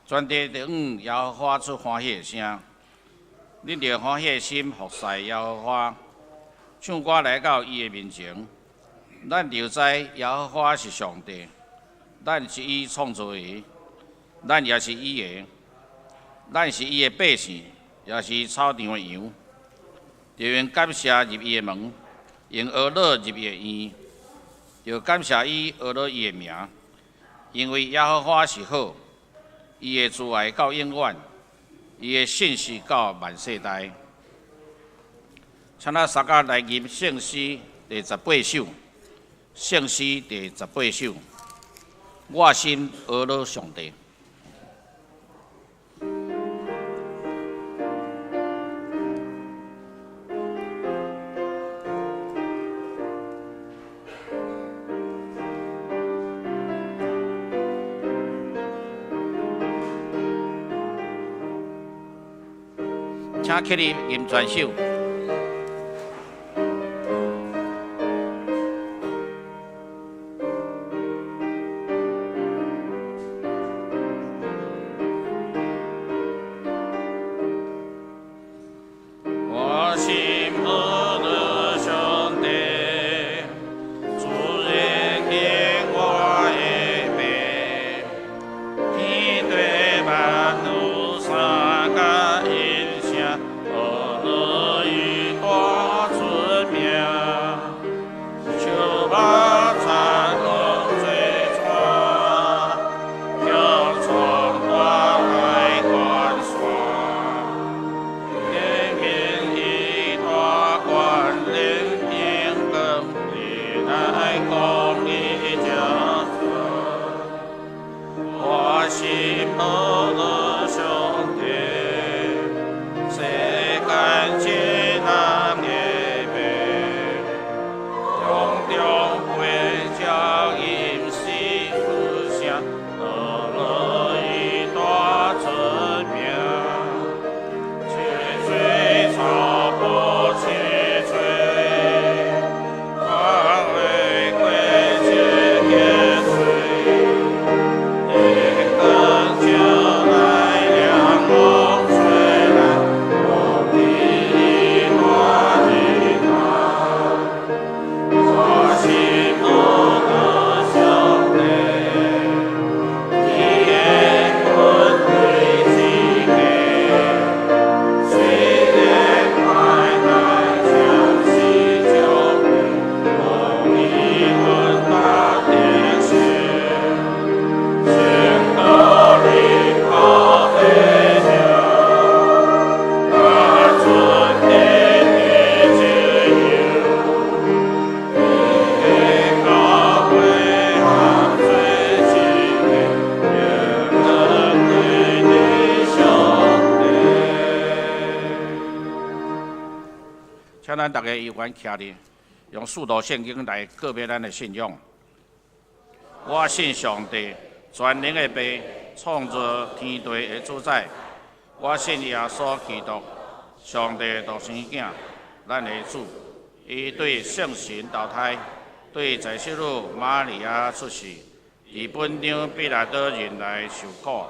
全地著向耶和華出歡喜的聲，恁著歡喜的心服侍耶和華，唱歌來到伊的面前。咱著知耶和華是上帝，咱是伊創造的，咱也是伊的，咱是伊的百姓，也是草場的羊。著用感謝入伊的門，用哀樂入伊的院，著感謝伊，阿樂伊的名，因為耶和華是好。伊的慈愛到永遠，伊的信實到萬世代。請咱三甲來吟聖詩第十八首，聖詩第十八首，我心阿樂上帝。請起立吟全首。我心阿樂上帝，主人聽我的話，天地萬有三甲音聲，阿樂伊大尊名，笑目燦攏做泉，強壯大海關山。天明伊大關連天光，你來講伊這好。我心阿樂上帝，世間一人的命，種種飛鳥吟詩出聲，阿樂伊大尊名。清水草木青翠，花花果子結穗，日光照來涼風吹來，空地大日頭。我心阿樂上帝，伊的權威至高，雖然快來將是將公義穩打定性，宣告人口的聲，大尊天地自由，伊的教會合做一個，永遠歸你上帝。請咱逐家依懸徛立，用使徒聖經來告別咱的信仰。我信上帝，全能的父，創造天地的主宰。我信耶穌基督，上帝獨生囝，咱的主。伊對聖神投胎，對在聖女瑪利亞出世，佇本張彼拉多任內受苦，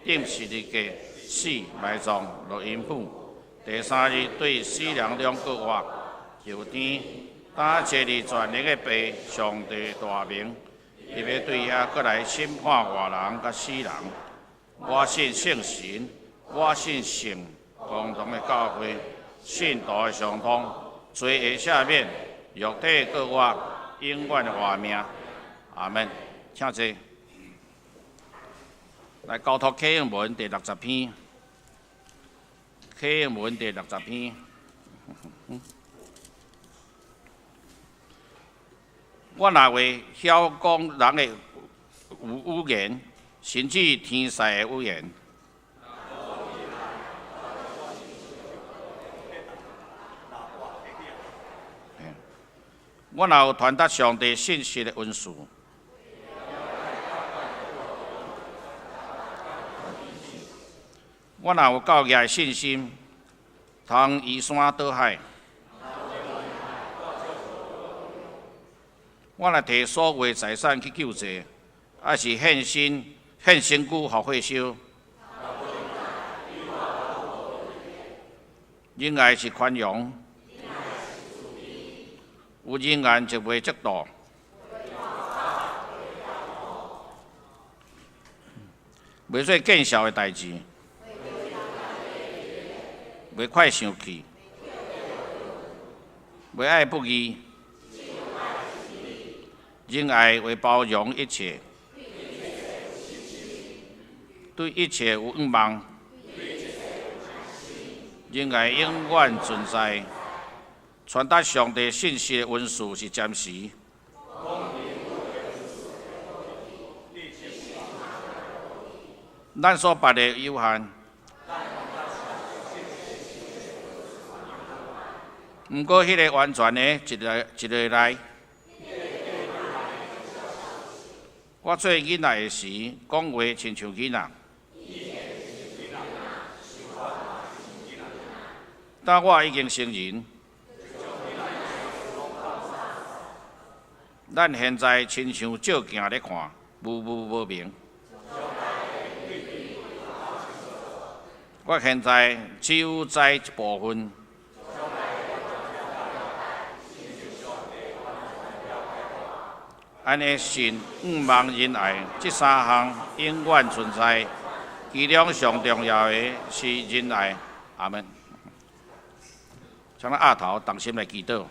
釘十字架，死埋葬，落陰府。第三日對死人中復活，升天，擔坐佇全能的父上帝大明，伊欲對遐閣來審判活人佮死人。我信聖神，我信聖公同的教會，信徒的相通，罪的赦免，肉體復活，永遠的活命。阿門。請坐。來交託啟應文第六十篇，啟應文第六十篇。我若會曉講人的語言，甚至天使的語言，我若有傳達上帝信息的恩賜，我若有夠額的信心，通移山倒海，我若提所有的財產去救濟，抑是獻身獻身軀予火燒，仁愛是寬容，有仁愛就袂嫉妒，袂做見笑的代誌，袂快生氣，袂愛不義。仁愛會包容一切，對一切有向望。仁愛永遠存在，傳達上帝信息的恩賜是暫時。咱所捌的有限，毋過彼个完全的一个一个來。我做囡仔的時，講話親像囡仔。但我已經成人。咱現在親像照鏡咧看，霧霧無明。我現在只有知一部分。按呢信、向望、仁愛，這三項永遠存在。其中上重要的是仁愛。阿們。請咱額頭同心來祈禱。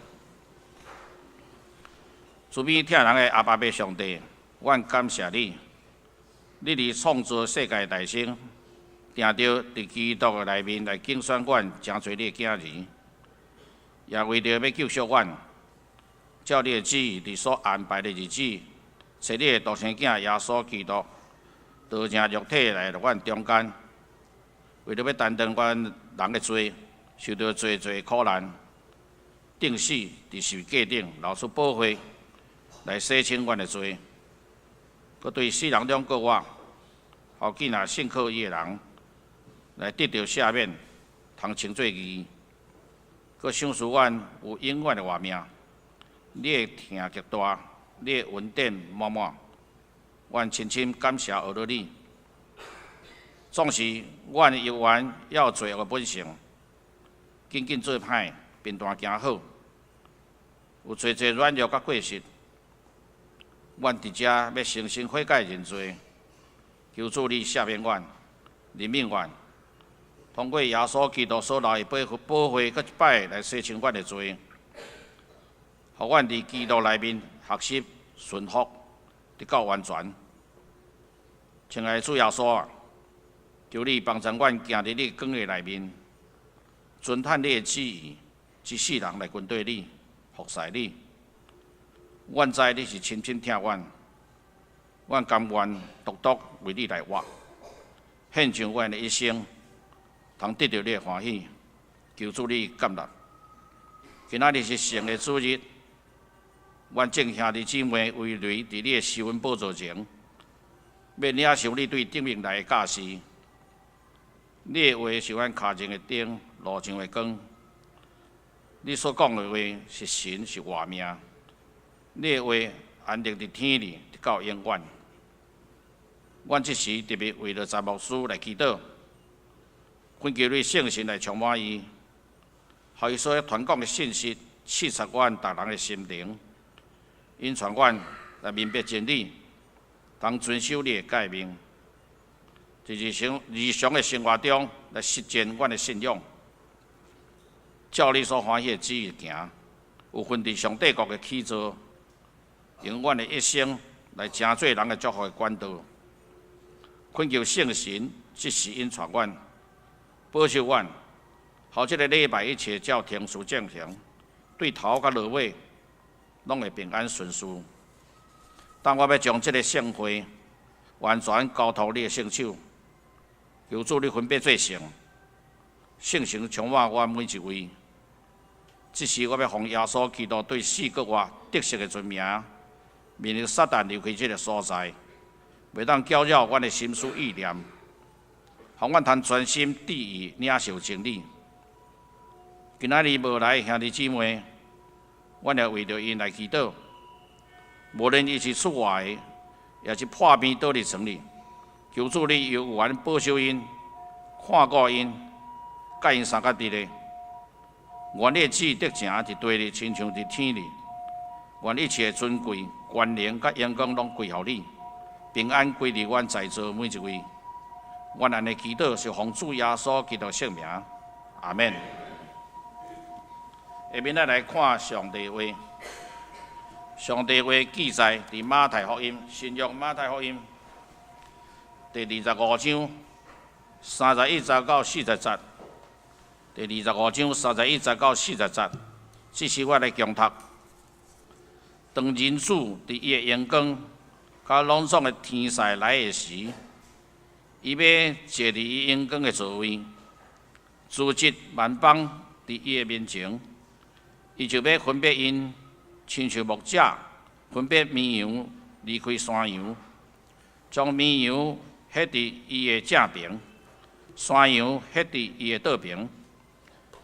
慈悲疼人的阿爸父上帝，阮感謝你，你佇創造世界大先，定著佇基督的內面來揀選阮，成做你的囝兒，也為著欲救贖阮，照你的旨意，佇所安排的日子，差你的獨生囝耶穌基督，道成肉體來到阮中間，為著欲擔當阮人的罪，受著濟濟苦難，釘死佇十字架頂，流出寶血來洗清阮的罪，閣對死人中復活，予囝若信靠伊的人，來得著赦免，通稱做義，閣賞賜阮有永遠的活命。你的疼極大，你的恩典滿滿，阮深深感謝阿羅你。總是阮猶原猶有罪惡的本性，緊緊做歹，貧惰行好，有濟濟軟弱佮過失。阮佇遮欲誠心悔改認罪，求主你赦免阮，憐憫阮，通過耶穌基督所流的寶血，閣一擺來洗清阮的罪，予阮佇基督內面學習順服，直到完全。親愛的主耶穌啊，求你幫助阮行佇你光的內面，遵行你的旨意，一世人來跟綴你，服侍你。阮知你是深深疼阮，阮甘願獨獨為你來活，獻上阮的一生，通得著你的歡喜。求主你接納。今仔日是聖的主日，阮眾兄弟姊妹圍圍佇你的施恩寶座前，欲領受你對頂面來的教示。你的話是阮跤前的燈，路上的光。你所講的話是神，是活命。你的話安定佇天裡，直到永遠。阮這時特別為著詹牧師來祈禱，懇求你聖神來充滿伊，予伊所傳講的信息刺插阮逐人的心靈，引帶阮來明白真理，通遵守你的誡命，佇日常日常的生活中來實踐阮的信仰，照你所歡喜的旨意行，有份佇上帝國的起座，用阮的一生來成做人的祝福的管道。懇求聖神這時引帶阮，保守阮，予這个禮拜一切照程序進行，對頭到落尾，攏會平安順遂。當我欲將這个聖會完全交託你的聖手，求主你分別做聖，聖神充滿阮每一位。這時我欲奉耶穌基督對四國外得勝的尊名，命令撒旦離開這个所在，袂當攪擾阮的心思意念，予阮通專心致意領受真理。今仔日無來的兄弟姊妹，阮也為著𪜶來祈禱。無論伊是厝外的，抑是破病倒佇床裡，求主你猶原保守𪜶，看顧𪜶，佮𪜶相佮佇咧。願你的旨得成佇地裡，親像佇天裡。願一切尊貴、權能佮榮光攏歸予你，平安歸佇阮在座每一位。阮按呢祈禱是奉主耶穌基督聖名，阿們。下面咱來看上帝話。上帝話記載佇馬太福音，新約馬太福音第二十五章31節到40節。第二十五章31節到40節，這是我來恭讀。當人子佇伊的榮光，佮攏總的天使來的時，伊欲坐佇伊榮光的座位，聚集萬邦佇伊的面前，伊就欲分別𪜶，親像牧者分別綿羊離開山羊，將綿羊歇佇伊的正爿，山羊歇佇伊的倒爿。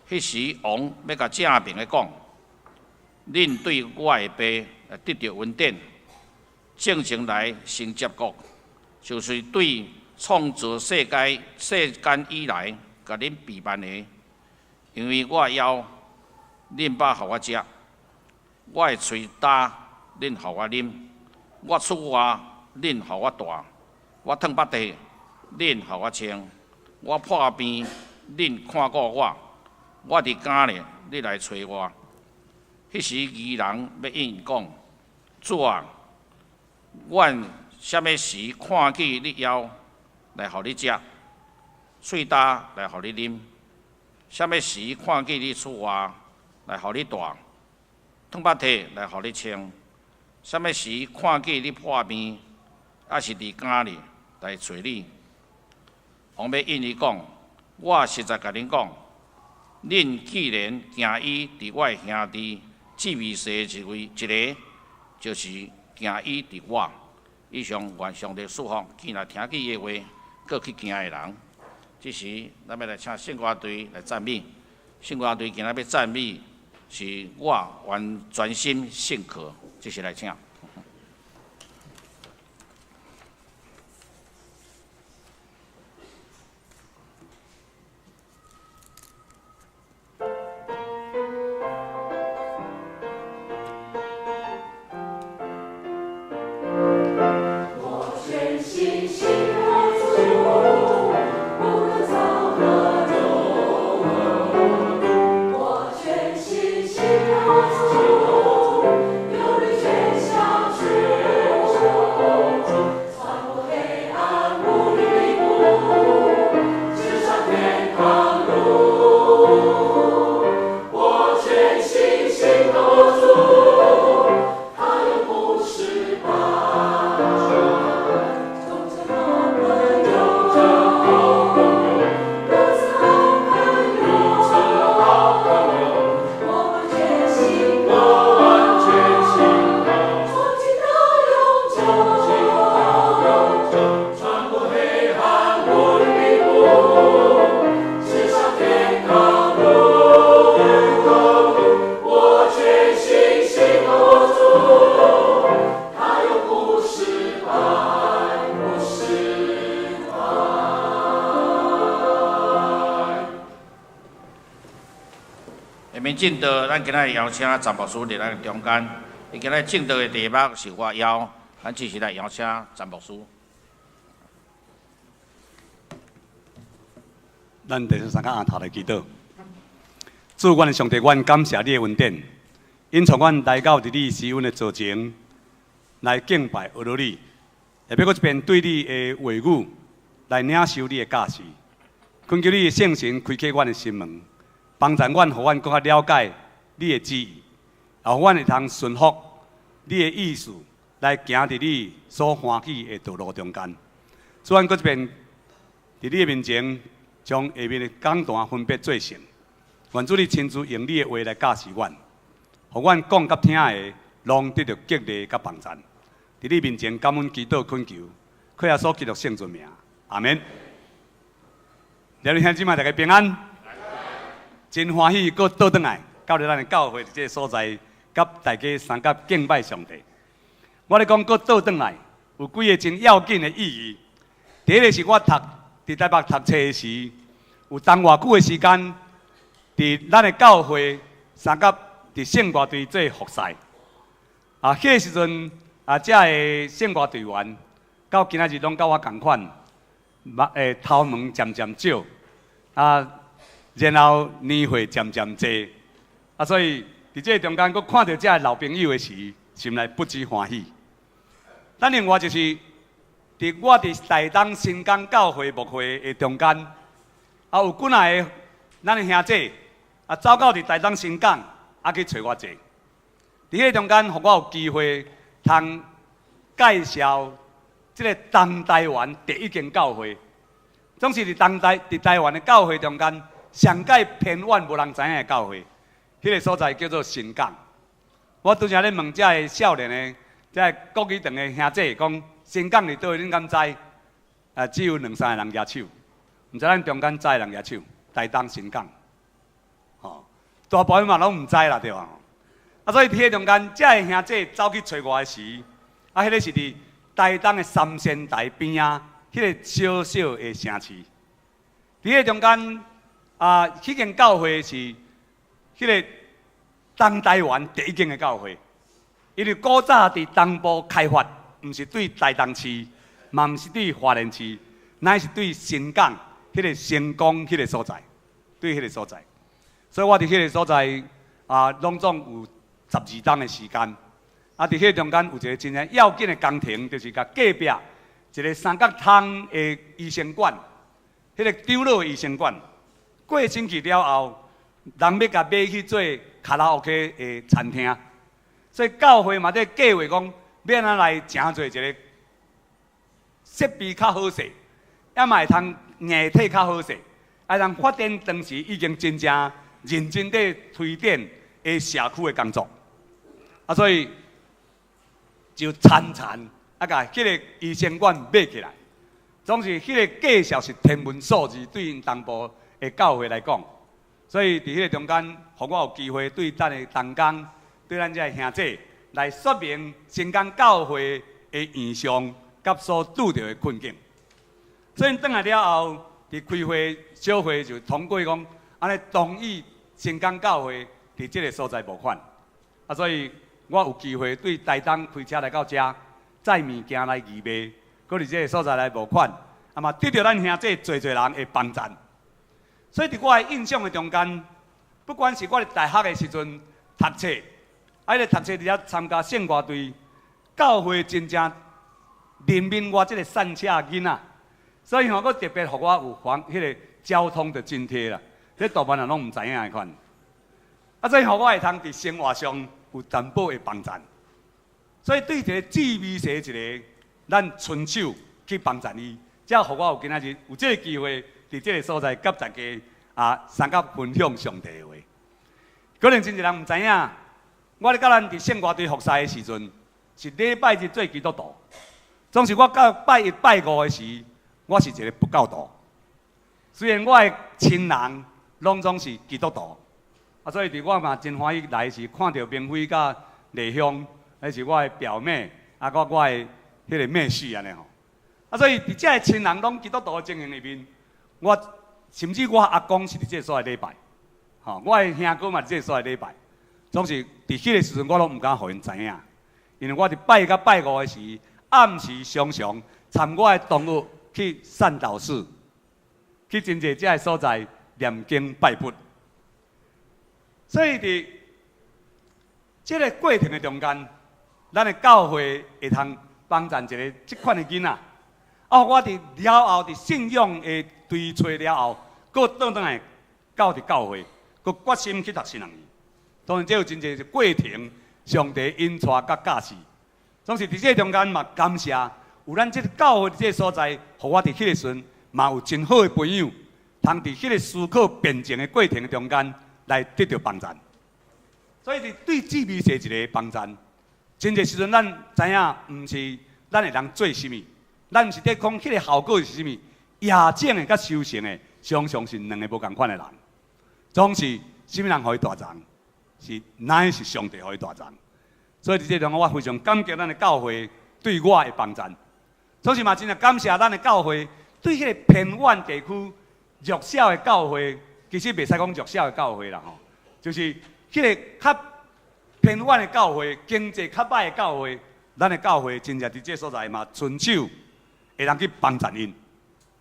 彼時王欲共正爿的講：恁對我的爸得著恩典，進前來承接國，就是對創造世界世間以來，共恁備辦的。因為我枵，恁飽予我食；我的喙焦，恁予我啉；我出外，恁予我蹛；我淌腹蹄，恁予我穿；我破病，恁看顧我；我佇監裡，你來揣我。彼時義人欲應講：主啊，阮啥物時看見你枵，來予你食；喙焦來予你啉？啥物時看見你出外，來予你蹛；淌腹蹄來予你穿？啥物時看見你破病，抑是佇監裡來揣你？王欲應伊講：我實在共恁講，恁既然行醫佇我的兄弟至微細一位一个，就是行醫佇我。以上願上帝賜福，見來聽見伊的話，閣去行的人。這時，咱欲來請聖歌隊來讚美。聖歌隊今仔欲讚美，是我願專心信靠。這時來請。我全心信靠主，無論遭何種。我全心信靠主，憂慮全消失。穿過黑暗烏雲密佈，直上天堂路。我全心信靠主，他永不失敗。忠誠好朋友，如此好朋友，我們全心靠，從今到永久。穿過黑暗烏雲密佈，直上天堂路。我全心信靠主，他永不失敗，不失敗。下面證道，咱今仔日邀請詹牧師佇咱中間。伊今仔日證道的題目是我枵，咱這時來邀請詹牧師。咱弟兄三個徛頭來祈禱。主，阮的上帝，阮感謝你的恩典，引帶阮來到佇你施恩的座前來敬拜阿羅你，也欲閣一遍對你的話語來領受你的教示。懇求你的聖神開啟阮的心門，幫助阮，予阮閣較了解你的旨意，也予阮會通順服你的意思來行佇你所歡喜的道路中間。主，阮閣一遍佇你的面前，將下面的講壇分別做聖。願主你親自用你的話來教示阮，予阮講佮聽的，攏得著激勵佮幫贊。佇你面前感恩祈禱懇求，靠耶穌基督聖尊名，阿們。來兄弟姊妹大家平安，真歡喜閣倒轉來到咱的教會這个所在，佮大家相佮敬拜上帝。我咧講閣倒轉來，有幾个真要緊的意義。第一个是我讀佇台北讀冊的時，有當偌久的時間，佇咱的教會相佮佇聖歌隊做服侍。啊，彼个時陣啊，遮的聖歌隊員到今仔日攏佮我仝款，目頭毛漸漸少，啊，然後年歲漸漸濟，啊，所以佇這個中間，閣看著遮的老朋友的時，心內不知歡喜。咱另外就是，佇我佇台東新港教會牧會的中間，啊，有幾若个咱的兄弟，啊，走到佇台東新港，啊，去揣我坐。佇彼个中間，予我有機會通介紹這个東台灣第一間教會。總是佇台灣的教會中間，上蓋偏遠無人知影的教會，彼个所在叫做新港。我拄才咧問遮个少年的，遮个國語堂的兄弟講，新港佇佗位，恁敢知？啊，只有兩三个人舉手，毋知咱中間知的人舉手。台東新港，吼，大部分嘛攏毋知啦，對吧？啊，所以佇彼个中間，遮个兄弟走去揣我的時，啊，彼个是佇台東的三仙台邊仔，彼个小小的城市。佇彼个中間，啊，彼間教會是彼个東台灣第一間的教會，因為古早佇東部開發，毋是對台東市，嘛毋是對花蓮市，乃是對新港彼个成功彼个所在，對彼个所在。所以我佇彼个所在啊，攏總有12冬的時間。啊，佇彼個中間有一个真正要緊的工程，就是共隔壁一个三角窗的醫生館，彼个長老的醫生館過身去了後，人欲共買去做卡拉 OK 的餐廳，所以教會嘛佇計劃講，欲按怎來成做一个設備較好勢，也嘛會通硬體較好勢，啊，通發展當時已經真正認真佇推展的社區的工作，啊，所以就參殘啊，共彼个醫生館買起來，總是彼个價數是天文數字，對𪜶東部的教會來講，所以佇彼个中間，予我有機會對咱的同工，對咱遮的兄弟來說明新港教會的異象佮所拄著的困境。所以轉來了後，佇開會小會就通過講，按呢同意新港教會佇這个所在募款。啊，所以我有機會對台東開車來到遮，載物件來義賣，閣佇這个所在來募款，啊嘛得著咱兄弟濟濟人的幫贊。所以佇我的印象的中間，不管是我佇大學的時陣讀冊，啊，彼个讀冊佇遐參加聖歌隊，教會真正憐憫我這个散赤囡仔，所以吼，閣特別予我有還彼个交通的津貼啦。這大部分人攏毋知影的款。啊，所以予我會通佇生活上有淡薄的幫贊。所以對一个志微細一个，咱伸手去幫贊伊，才予我有今仔日有這个機會，佇這个所在佮大家啊，相佮分享上帝的話。可能真濟人毋知影，我咧佮咱佇聖歌隊服侍的時陣，是禮拜日做基督徒。總是我到拜一拜五的時，我是一个佛教徒。雖然我的親人攏總是基督徒，啊，所以佇我嘛真歡喜來時，看著明輝佮麗香，彼是我的表妹，啊，佮我的彼个妹婿按呢吼。啊，所以佇遮的親人攏基督徒的情形裡面，我甚至我阿公是佇這个所在禮拜，吼，我的兄哥嘛佇這个所在禮拜，總是佇彼个時陣我攏毋敢予𪜶知影，因為我佇拜一佮拜五的時，暗時常常參我的同學去善導寺，去真濟遮的所在念經拜佛。所以佇這个過程的中間，咱的教會會通幫贊一个這款的囡仔。啊，我佇了後，佇信仰的追揣了後，閣轉轉來到佇教會，閣決心去讀神學院。當然，這有真濟過程，上帝引帶佮教示。總是佇這個中間嘛，感謝有咱這个教會這个所在，予我佇彼个時陣嘛有真好的朋友，通佇彼个思考辯證的過程的中間來得著幫贊。所以，佇對志微細一个幫贊，真濟時陣咱知影，毋是咱會當做啥物，咱毋是佇講彼个效果是啥物，夜種的佮收成的，常常是兩个無仝款的人。總是啥物人予伊大欉，是乃是上帝予伊大欉。所以佇這中，我非常感激咱的教會對我的幫贊。總是嘛，真正感謝咱的教會對彼个偏遠地區弱小的教會其實袂使講弱小的教會啦吼，就是彼个較偏遠的教會，經濟較䆀的教會，咱的教會真正佇這所在嘛，伸手會當去幫贊𪜶。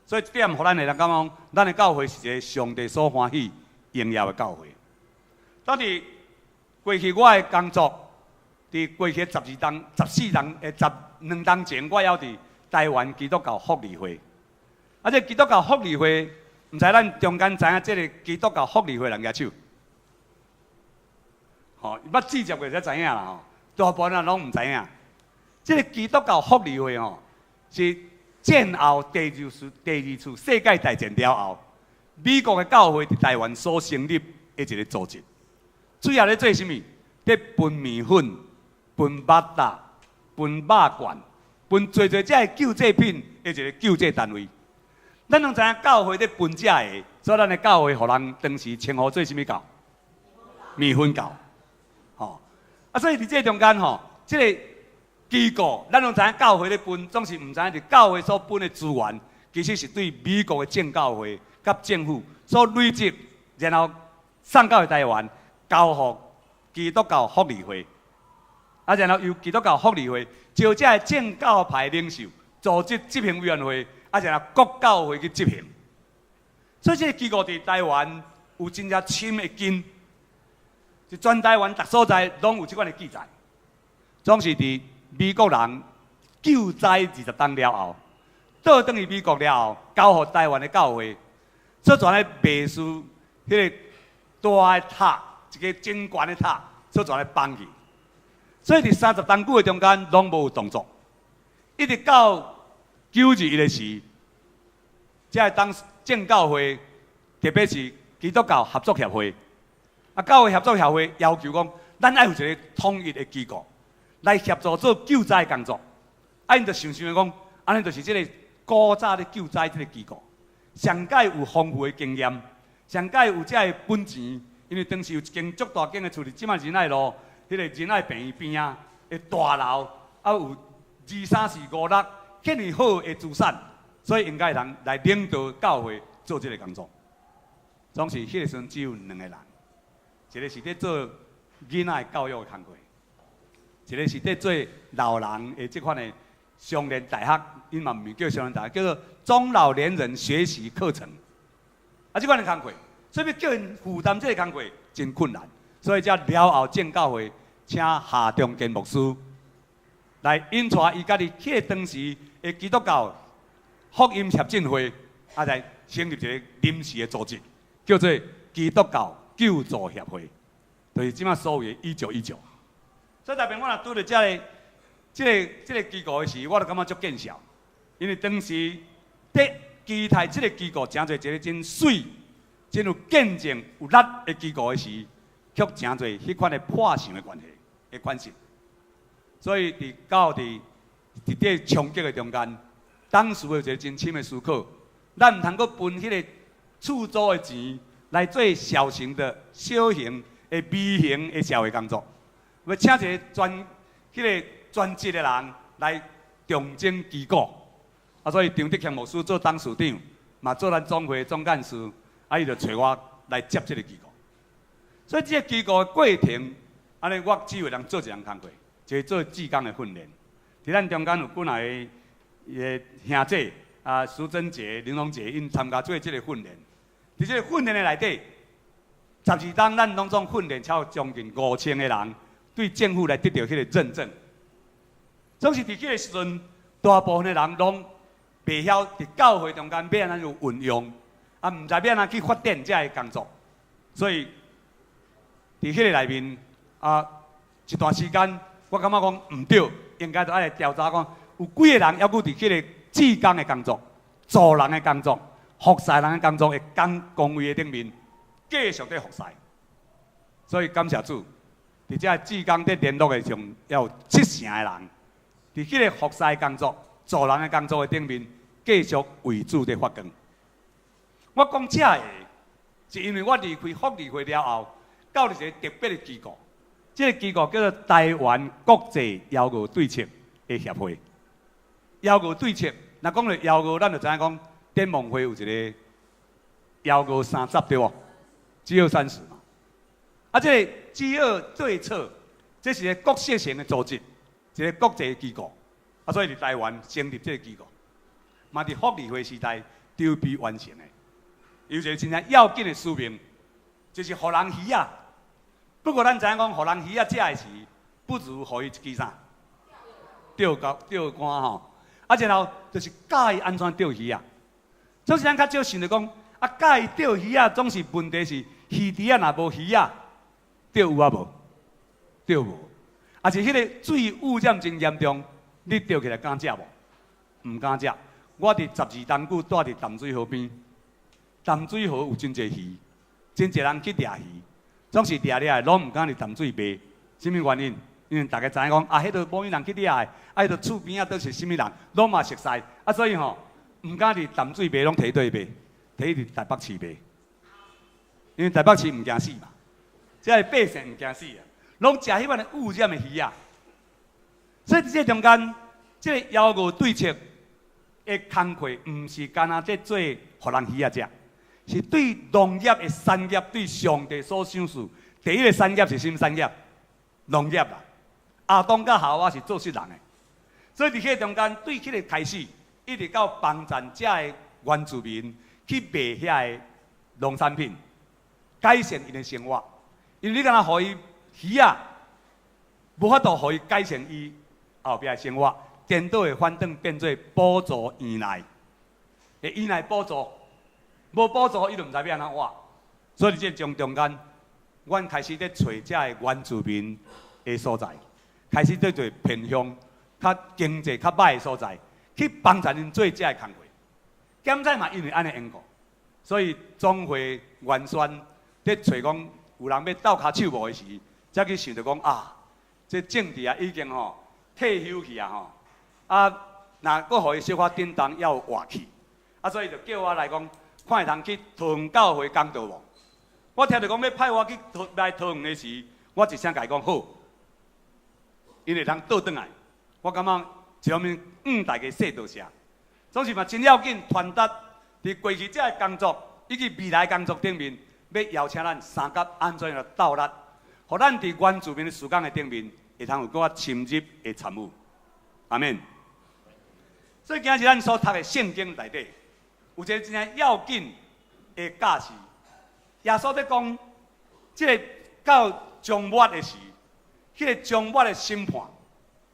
所以這點，予咱會當感覺講，咱的教會是一个上帝所歡喜榮耀的教會。當佇過去我的工作，佇過去12冬、14冬、12冬前，我猶佇台灣基督教福利會。啊，這基督教福利會，毋知咱中間知影這个基督教福利會人舉手？吼，捌接觸過才知影啦吼，大部分人攏毋知影。這个基督教福利會吼，是戰後第二次世界大戰了後，美國的教會佇台灣所成立的一个組織。主要咧做啥物？咧分麵粉、分肉粽、分肉罐、分濟濟這个救濟品的一个救濟單位。咱攏知影教會咧分這个，所以咱的教會予人當時稱呼做啥物教？麵粉教。吼，啊，所以佇這中間吼，這个機構，咱攏知影教會咧分，總是毋知影佇教會所分的資源，其實是對美國的正教會佮政府所累積，然後送到台灣，交予基督教福利會，啊，然後由基督教福利會招這个正教派領袖組織執行委員會，啊，然後各教會去執行。所以這个機構佇台灣有真正深的根，就全台灣逐所在攏有這款的記載，總是佇美國人救災20冬了後，倒轉去美國了後，交予台灣的教會，所傳來袂輸彼个大的塔，一个真懸的塔，所傳來放去。所以佇30冬久的中間，攏無有動作，一直到9·21的時，才會當正教會，特別是基督教合作協會，啊，教會合作協會要求講，咱愛有一个統一的機構來協助做救災工作。啊，𪜶就想想講，按呢就是這个古早咧救災這个機構，上蓋有豐富的經驗，上蓋有這个本錢，因為當時有一間足大間的厝，佇這馬仁愛路，彼个仁愛病院邊仔的大樓，啊有二三四五六遐爾好的資產，所以應該通來領導教會做這个工作。總是彼个時陣只有兩個人，一个是佇做囡仔的教育的工課，一个是佇做老人的這款的相連大學，𪜶嘛毋是叫相連大學，叫做中老年人學習課程。啊，這款的工課，所以欲叫𪜶負擔這个工課真困難，所以才了後正教會請夏中堅牧師來引帶伊家己彼個當時的基督教福音協進會，啊來成立一個臨時的組織，叫做基督教救助協會，就是這馬所謂的1919。所以特別我若拄著這个機構的時，我就感覺足見笑，因為當時佇期待這个機構成做一个真媠、真有見證、有力的機構的時，卻成做彼款的破相的關係的款式。所以佇到佇這衝擊的中間，當時有一个真深的思考，咱毋通閣分彼个厝租的錢來做小型的、小型的、微型的社會工作，欲請一個專職的人來重整旗鼓。啊，所以張德強牧師做董事長，嘛做咱總會總幹事，啊，伊就揣我來接這个機構。所以這个機構的過程，按呢我只會當做一項工課，就是做志工的訓練。佇咱中間有幾若个伊的兄姐啊，蘇貞傑、林榮傑，𪜶參加做這个訓練。佇這个訓練的內底，12冬咱攏總訓練超過將近5000个人，對政府來得著彼個認證。總是佇彼个時陣，大部分的人攏袂曉佇教會中間欲按怎運用，啊，毋知欲按怎去發展這个工作。所以佇彼個內面啊，一段時間，我感覺講毋對，應該著愛來調查講，有幾个人猶閣佇彼個志工的工作、助人的工作、服侍人的工作的崗位的頂面，繼續佇服侍。所以感謝主，佇這志工佇聯絡的上，猶有七成的人，佇彼個服侍工作、助人的工作的頂面，繼續為主佇發光。我講這个，是因為我離開福利會了後，到佇一个特別的機構，這个機構叫做台灣國際枵餓對策的協會。枵餓對策，若講著枵餓，咱就知影講展望會有一个枵餓30，對無？飢餓三十嘛。啊，這個飢餓對策，這是一個國際性的組織，一個國際機構。啊，所以佇台灣成立這個機構，嘛佇福利會時代籌備完成的。有一個真正要緊的使命，就是予人魚仔。不過咱知影講，予人魚仔食的時，不如予伊一支啥？釣竿釣竿吼。啊，然後就是教伊按怎釣魚仔。總是咱較少想著講，啊，教伊釣魚仔，總是問題是魚池仔若無魚仔，釣有啊無？釣無。啊是彼個水污染真嚴重，你釣起來敢食無？毋敢食。我佇12冬久蹛佇淡水河邊，淡水河有真濟魚，真濟人去掠魚，總是掠掠的攏毋敢佇淡水賣。啥物原因？因為大家知影講，啊，彼度無人去掠的，啊，彼度厝邊仔都是啥物人，攏嘛熟似，啊，所以吼，毋敢佇淡水賣，攏提佗賣？提佇台北市賣。因為台北市毋驚死嘛，這个百姓毋驚死啊，攏食彼款的污染的魚仔。所以佇這中間，這個枵餓對策的工課，毋是干焦咧做予人魚仔食，是對農業的產業，對上帝所賞賜。第一個產業是啥物產業？農業啦。亞當佮夏娃是做穡人的，所以佇彼個中間，對彼個開始，一直到幫贊遮个原住民去賣遐个農產品，改善𪜶的生活。因為你敢若予伊魚仔，無法度予伊改善伊後壁的生活，顛倒會反轉變做補助依賴，會依賴補助，無補助伊就毋知欲按怎活。所以佇這中間，阮開始咧揣遮个原住民的所在，開始佇做偏鄉、較經濟較䆀的所在，去幫助𪜶做遮个工課。減災嘛，因為按呢緣故，所以總會原先咧揣講有人欲鬥跤手無的時，才去想著講啊，這政治啊已經吼退休去啊吼，啊，若閣予伊小可振動，猶有活氣，啊，所以就叫我來講，看會通去桃園教會講道無？我聽著講欲派我去桃來桃園的時，我一聲共伊講好，𪜶會通倒轉來。我感覺一方面向大家說多謝，總是嘛真要緊傳達佇過去這个工作以及未來工作頂面，欲邀請咱三甲按怎樣來鬥力，予咱佇原住民的事工的頂面，會通有閣較深入的參與。阿們。所以今日咱所讀的聖經內底，有一個真正要緊的教示。耶穌咧講，這個到終末的時，彼個終末的審判，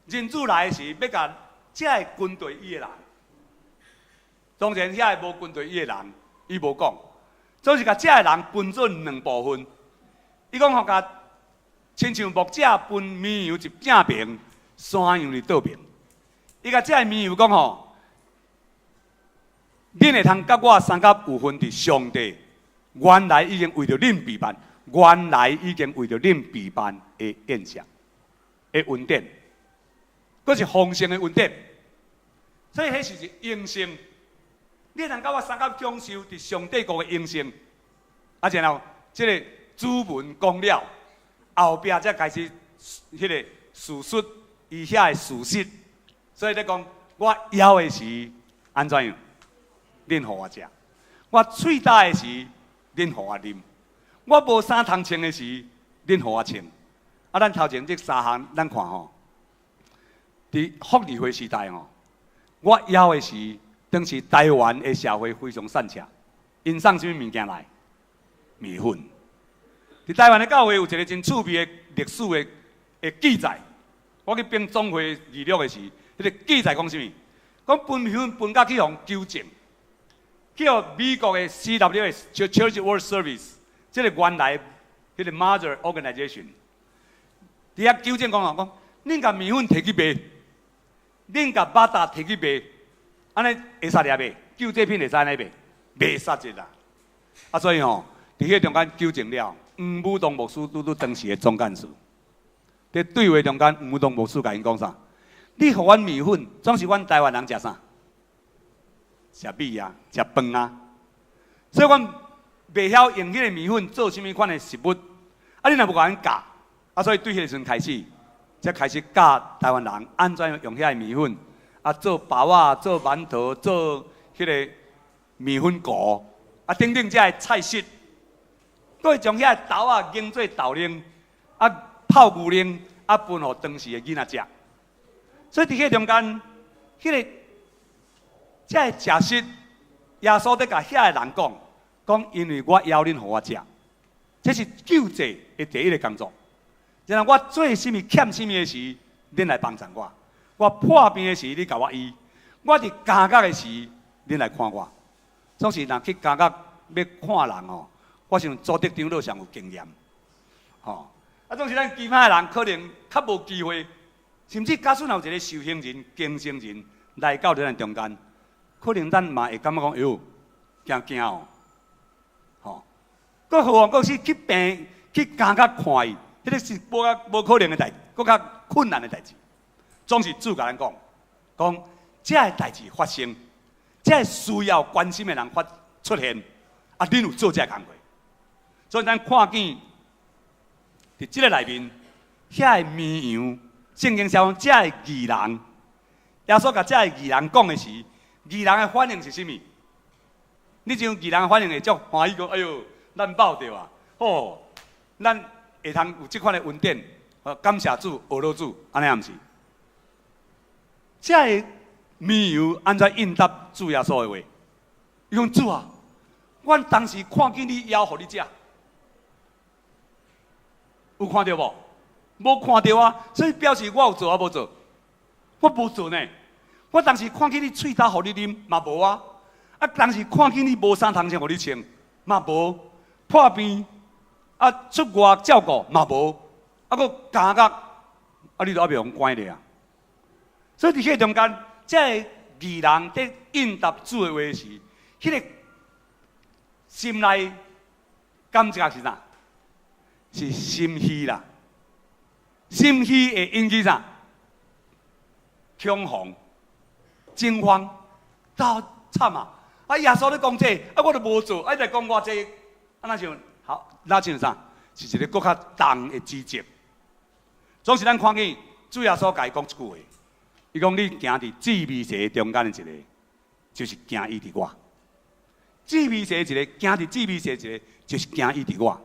人子來的時，欲共遮个跟隨伊的人。當然，遐个無跟隨伊的人，伊無講，總是共遮个人分做兩部分。伊講吼，共親像牧者分綿羊佇正爿，山羊佇倒爿。伊共遮个綿羊講吼，恁會通佮我相佮有份佇上帝原來已經為著恁備辦，原來已經為著恁備辦的宴席的恩典，閣是豐盛的恩典。所以彼是榮幸，你通佮我相佮享受佇上帝國的榮幸。啊，然後這個主文講了，後壁才開始彼個敘述伊遐的事實。所以咧講，我枵的時按怎樣？恁予我食；我喙焦的時，恁予我啉；我無衫通穿的時，恁予我穿。啊，咱頭前這三項，咱看吼，佇福利會時代吼，我枵的時，當時台灣的社會非常散赤，𪜶送啥物物件來？麵粉。佇台灣的教會有一個真趣味的歷史的記載。我去編總會議錄的時，彼個記載講啥物？講分麵粉分甲去予糾正，去予美國的 CWS Church World Service，這個原來彼個 Mother Organization，佇遐糾正講啊，講恁共麵粉提去賣，恁共肉燥提去賣，按呢會使掠袂？救濟品會使按呢賣？袂使的啦。啊，所以吼，佇彼個中間糾正了，黃武東牧師拄拄當時的總幹事，佇對話中間，黃武東牧師共𪜶講啥？你予阮麵粉，總是阮台灣人食啥？食米啊，食飯啊。所以阮袂曉用彼個麵粉做啥物款的食物。啊，你若無共阮教，啊，所以對彼個時陣開始，才開始教台灣人按怎用遐個麵粉，啊，做包仔、做饅頭、做彼個麵粉糊，啊，等等這个菜式。閣會將遐个豆仔研做豆奶，啊泡牛奶，啊分予當時的囡仔食。所以佇彼中間，彼个這个食食，耶穌佇共遐个人講，講因為我枵恁予我食，這是救濟的第一个工作。然後我做啥物欠啥物的時，恁來幫贊我；我破病的時，你共我醫；我佇監獄的時，恁來看我。總是若去監獄欲看人吼，我想祖德長老上有經驗，吼。啊，總是咱其他的人可能較無機會，甚至假使若有一个受刑人、更生人來到咱中間，可能咱嘛會感覺講，哎喲，驚驚哦，吼。閣何況閣是去病去監獄看伊，彼个是無較無可能的代，閣較困難的代誌。總是主共咱講，講這个代誌發生，這个需要關心的人發出現，啊，恁有做這个工課。所以咱看見佇這个內面，遐个綿羊，聖經寫講這个義人，耶穌共這个義人講的時，義人的反應是啥物？你像義人的反應會足歡喜講，哎喲，咱報著啊！吼，咱會通有這款的恩典，感謝主，學樂主，按呢毋是？這个綿羊按怎應答主耶穌的話？伊講主啊，阮當時看見你枵，予你食，有看著無？無看著啊，所以表示我有做抑無做？我無做呢。我當時看見你喙焦，予你啉嘛無啊。啊，當時看見你無衫通穿，予你穿嘛無。破病啊，出外照顧嘛無。啊，閣監獄啊，你都猶未予阮關咧啊。所以佇彼个中間，這个義人佇應答主的話時，彼个心內感覺是啥？是心虛啦。心虛會引起啥？恐慌、驚慌，到慘啊！啊，耶穌咧講這個，啊，我都無做，啊，伊來講我這個，啊，若像好，若像啥？是一个閣較重的指責。總是咱看見主耶穌共伊講一句話，伊講你行佇姊妹蛇中間的一个，就是行依佇我。姊妹蛇一个，行佇姊妹蛇一个，就是行依佇我。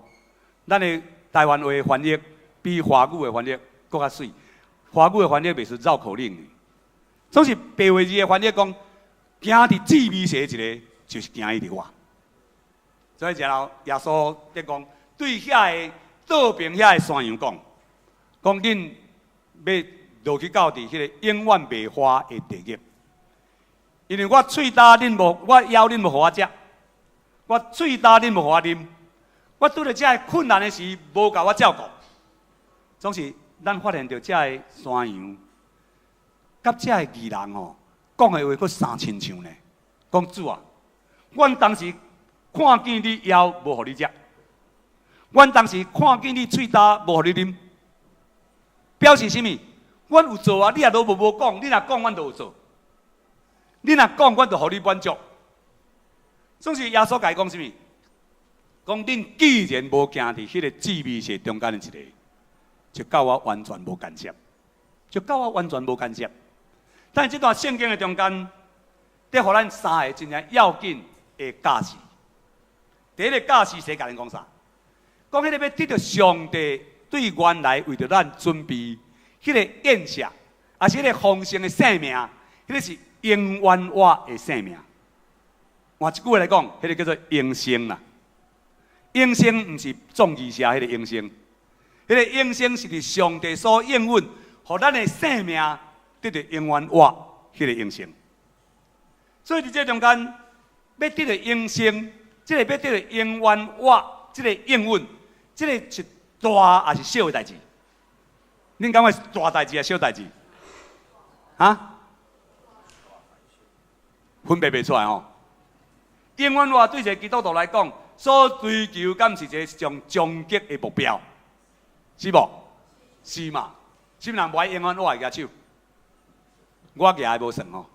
咱的台灣話翻譯比華語的翻譯閣較媠，華語的翻譯袂輸繞口令的。總是白話字的翻譯講，行佇姊妹蛇一个，就是行依佇我。所以然後耶穌佇講，對遐個倒爿遐个山羊講，講恁欲落去到佇彼个永遠袂化的地獄，因為我喙焦恁無，我枵恁無予我食，我喙焦恁無予我啉，我拄著這个困難的時，無共我照顧。總是咱發現著這个山羊，佮這个義人吼，講的話閣相親像呢。講主啊，阮當時看見你枵，無予你食；阮當時看見你喙焦，無予你啉。表示啥物？阮有做啊，你也都無講，你若講，阮就有做。你若講，阮就予你滿足。總是耶穌共伊講啥物？講恁既然無行佇彼个姊妹蛇中間的一個，就佮我完全無干涉，就佮我完全無干涉。但是這段聖經的中間，佇予咱三个真正要緊的教示。第一个教示是共咱講啥？講彼個欲得著上帝對原來為著咱準備彼个宴席，抑是彼个豐盛的生命，彼个是永遠活的生命。換一句話來講，彼个叫做永生啦。永生毋是葬儀社彼个永生，彼个永生是佇上帝所應允，予咱的生命得著永遠活彼个永生。所以佇這中間，欲得著永生，這个欲得著永遠活，這个應允，這个是大抑是小的代誌？恁感覺是大代誌抑是小代誌？哈？分辨袂出來吼。永遠活對一个基督徒來講，所追求敢是一个上終極的目標，是無？是嘛？啥物人無愛永遠活的舉手？我舉的無算吼。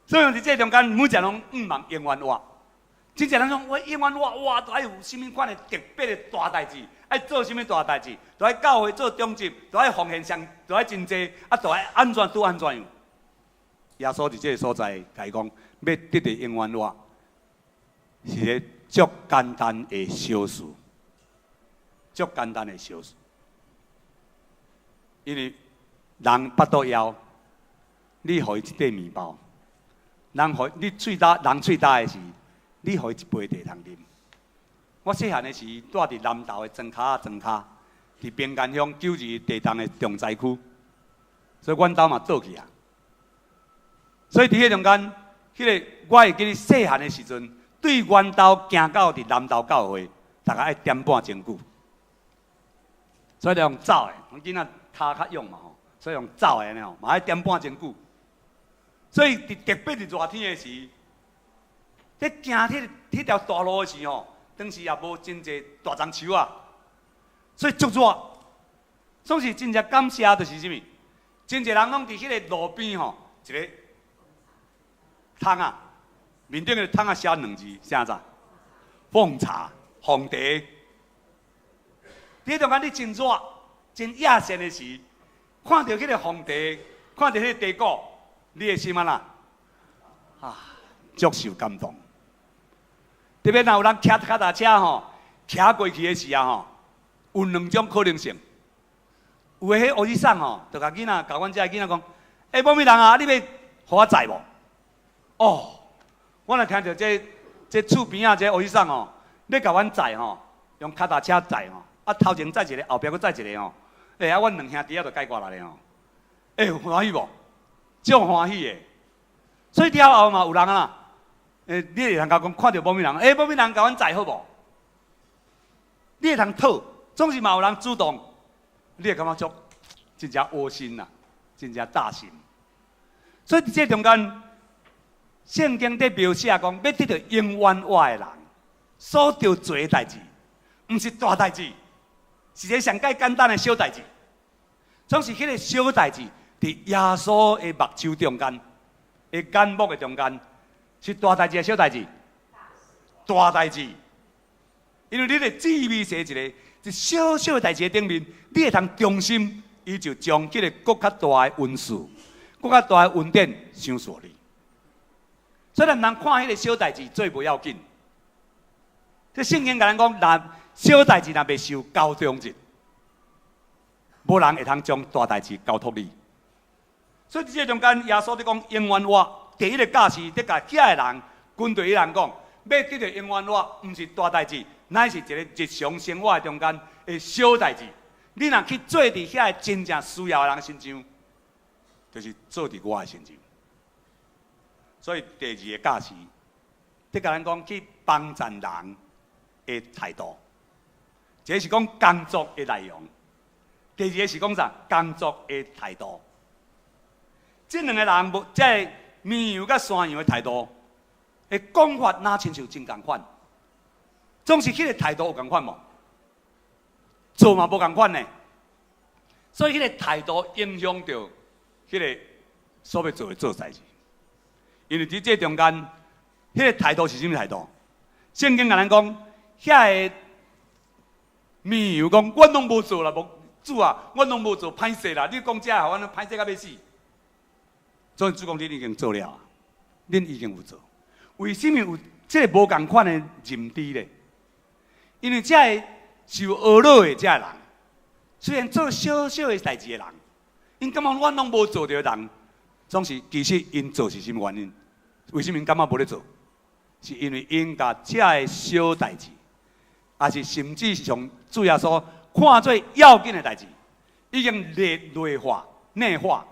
所以佇這中間，每一个攏向望永遠活。真濟人講我永遠活，哇，都愛有啥物款的特別的大代誌，愛做啥物大代誌，都愛教會做長執，都愛奉獻上，都愛真濟，啊，都愛按怎拄按怎樣。耶穌佇這个所在，共伊講，欲得著永遠活，是一个足簡單的小事，足簡單的小事。因為人腹肚枵，你予伊一塊麵包；人予你喙焦，人喙焦的時，你予伊一杯茶通啉。我細漢的時，住佇南投的莊跤仔莊跤，佇平安鄉92地動的重災區，所以阮兜嘛倒去啊。所以佇彼中間，彼個我會記得細漢的時陣，對阮兜行到佇南投教會，大概愛點半鐘久，所以就用走的，阮囡仔跤較勇嘛吼，所以用走的按呢吼，嘛愛點半鐘久。所以佇特別佇熱天的時，咧行彼條大路的時吼，當時也無真濟大樟樹啊，所以足熱。總是真正感謝就是啥物？真濟人攏佇彼个路邊吼，一个桶仔，面頂个桶仔寫兩字，啥字？奉茶、奉茶。佇彼中間你真熱、真野性的時，看著彼个奉茶，看著彼个茶果，你的心按怎？啊，足受感動。特別若有人騎腳踏車吼，騎過去的時啊吼，有兩種可能性。有的彼烏子送吼，就共囡仔，共阮遮的囡仔講：欸，某某人啊，你欲予我載無？哦，我若聽著這厝邊仔這烏子送吼，欲共阮載吼，用腳踏車載吼，啊頭前載一个，後壁閣載一个吼，欸啊，阮兩兄弟仔就解決啦咧吼，欸，歡喜無？足歡喜的。所以了後嘛有人啊，欸，你會通共講，看著某某人，欸，某某人共阮載好無？你會通討，總是嘛有人主動，你會感覺足真正窩心啦，真正扎心。所以佇這中間，聖經佇描寫講，欲得著永遠活的人，所著做的代誌，毋是大代誌，是一个上蓋簡單的小代誌。總是彼个小代誌，佇耶穌的目睭中間，的眼目的中間，是大代誌抑小代誌？大代誌。因為你佇致微細一个一小小的代誌頂面，你會通忠心，伊就將這个閣較大的恩賜、閣較大的恩典賞賜你。所以咱毋通看彼个小代誌做無要緊。這聖經共咱講，若小代誌若袂受交忠實，無人會通將大代誌交託你。所以佇這中間，耶穌佇講永遠活，第一个教示，佇共遐个人，軍隊的人講，欲得著永遠活，毋是大代誌，乃是一个日常生活的中間的小代誌。你若去做佇遐個真正需要的人身上，就是做佇我的身上。所以第二个教示，佇共咱講去幫贊人的態度，這是講工作的內容。第二个是講啥？工作的態度。這兩個人無，這个綿羊佮山羊的態度，的講法若親像真仝款，總是彼个態度有仝款無？做嘛無仝款呢。所以彼個態度影響著彼个所欲做的做代誌。因為佇這中間，彼个態度是啥物態度？聖經共咱講，遐个綿羊講，阮攏無做啦，無主啊，阮攏無做，歹勢啦！你講這予阮歹勢甲欲死。所以主講，恁已經做了，恁已經有做。為啥物有這个無仝款的認知咧？因為這个受呵咾的這个人，雖然做小小的代誌的人，𪜶感覺阮攏無做著的人，總是其實𪜶做是啥物原因？為啥物𪜶感覺無咧做？是因為𪜶共這个小代誌，抑是甚至是像主耶穌看做要緊的代誌，已經內化、內化，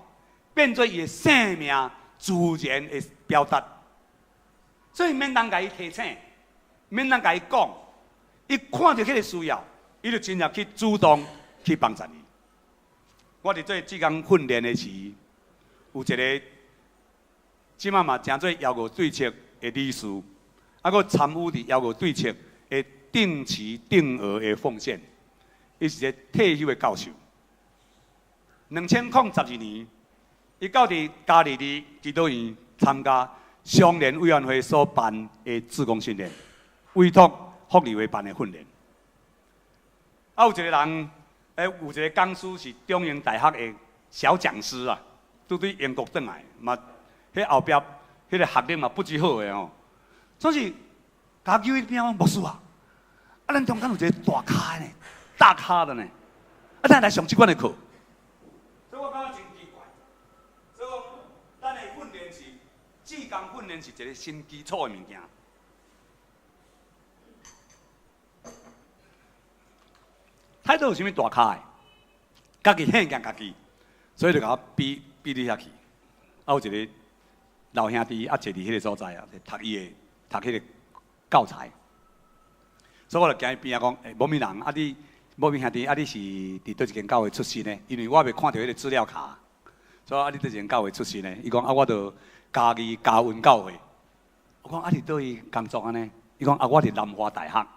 變做伊的生命自然的表達。所以免人共伊提醒，免人共伊講，伊看著彼个需要，伊就真正去主動去幫助伊。我佇做志工訓練的時，有一个這馬嘛成做搖搖對策的理事，啊，閣參與佇搖搖對策的定期定額的奉獻。伊是一个退休的教授。2012年，伊到佇加利利基督院參加商聯委員會所辦的志工訓練，委託福利會辦的訓練。啊，有一個人，欸，有一个講師是中英大學的小講師啊，拄對英國轉來，嘛，彼後壁彼个學歷嘛不咇好的吼。總是共我叫去邊，牧師啊，啊，咱中間有一个大咖呢，大咖的呢，啊，咱來上這款的課。所以我感覺真奇怪。所以講，咱的訓練是志工訓練是一个新基礎的物件。態度有啥物大咖的？家己獻見家己，所以就共我比比你遐去。啊，有一个老兄弟啊，坐佇彼个所在啊，讀伊的讀彼個教材。所以我就行伊邊仔講，欸，某某人啊，你某某兄弟啊，你是佇佗一間教會出身的？因為我袂看著彼個資料卡。所以啊，你佗一間教會出身的？伊講啊，我佇嘉義嘉雲教會。我講啊，佇佗位工作按呢？伊講啊，我佇南華大學。啊，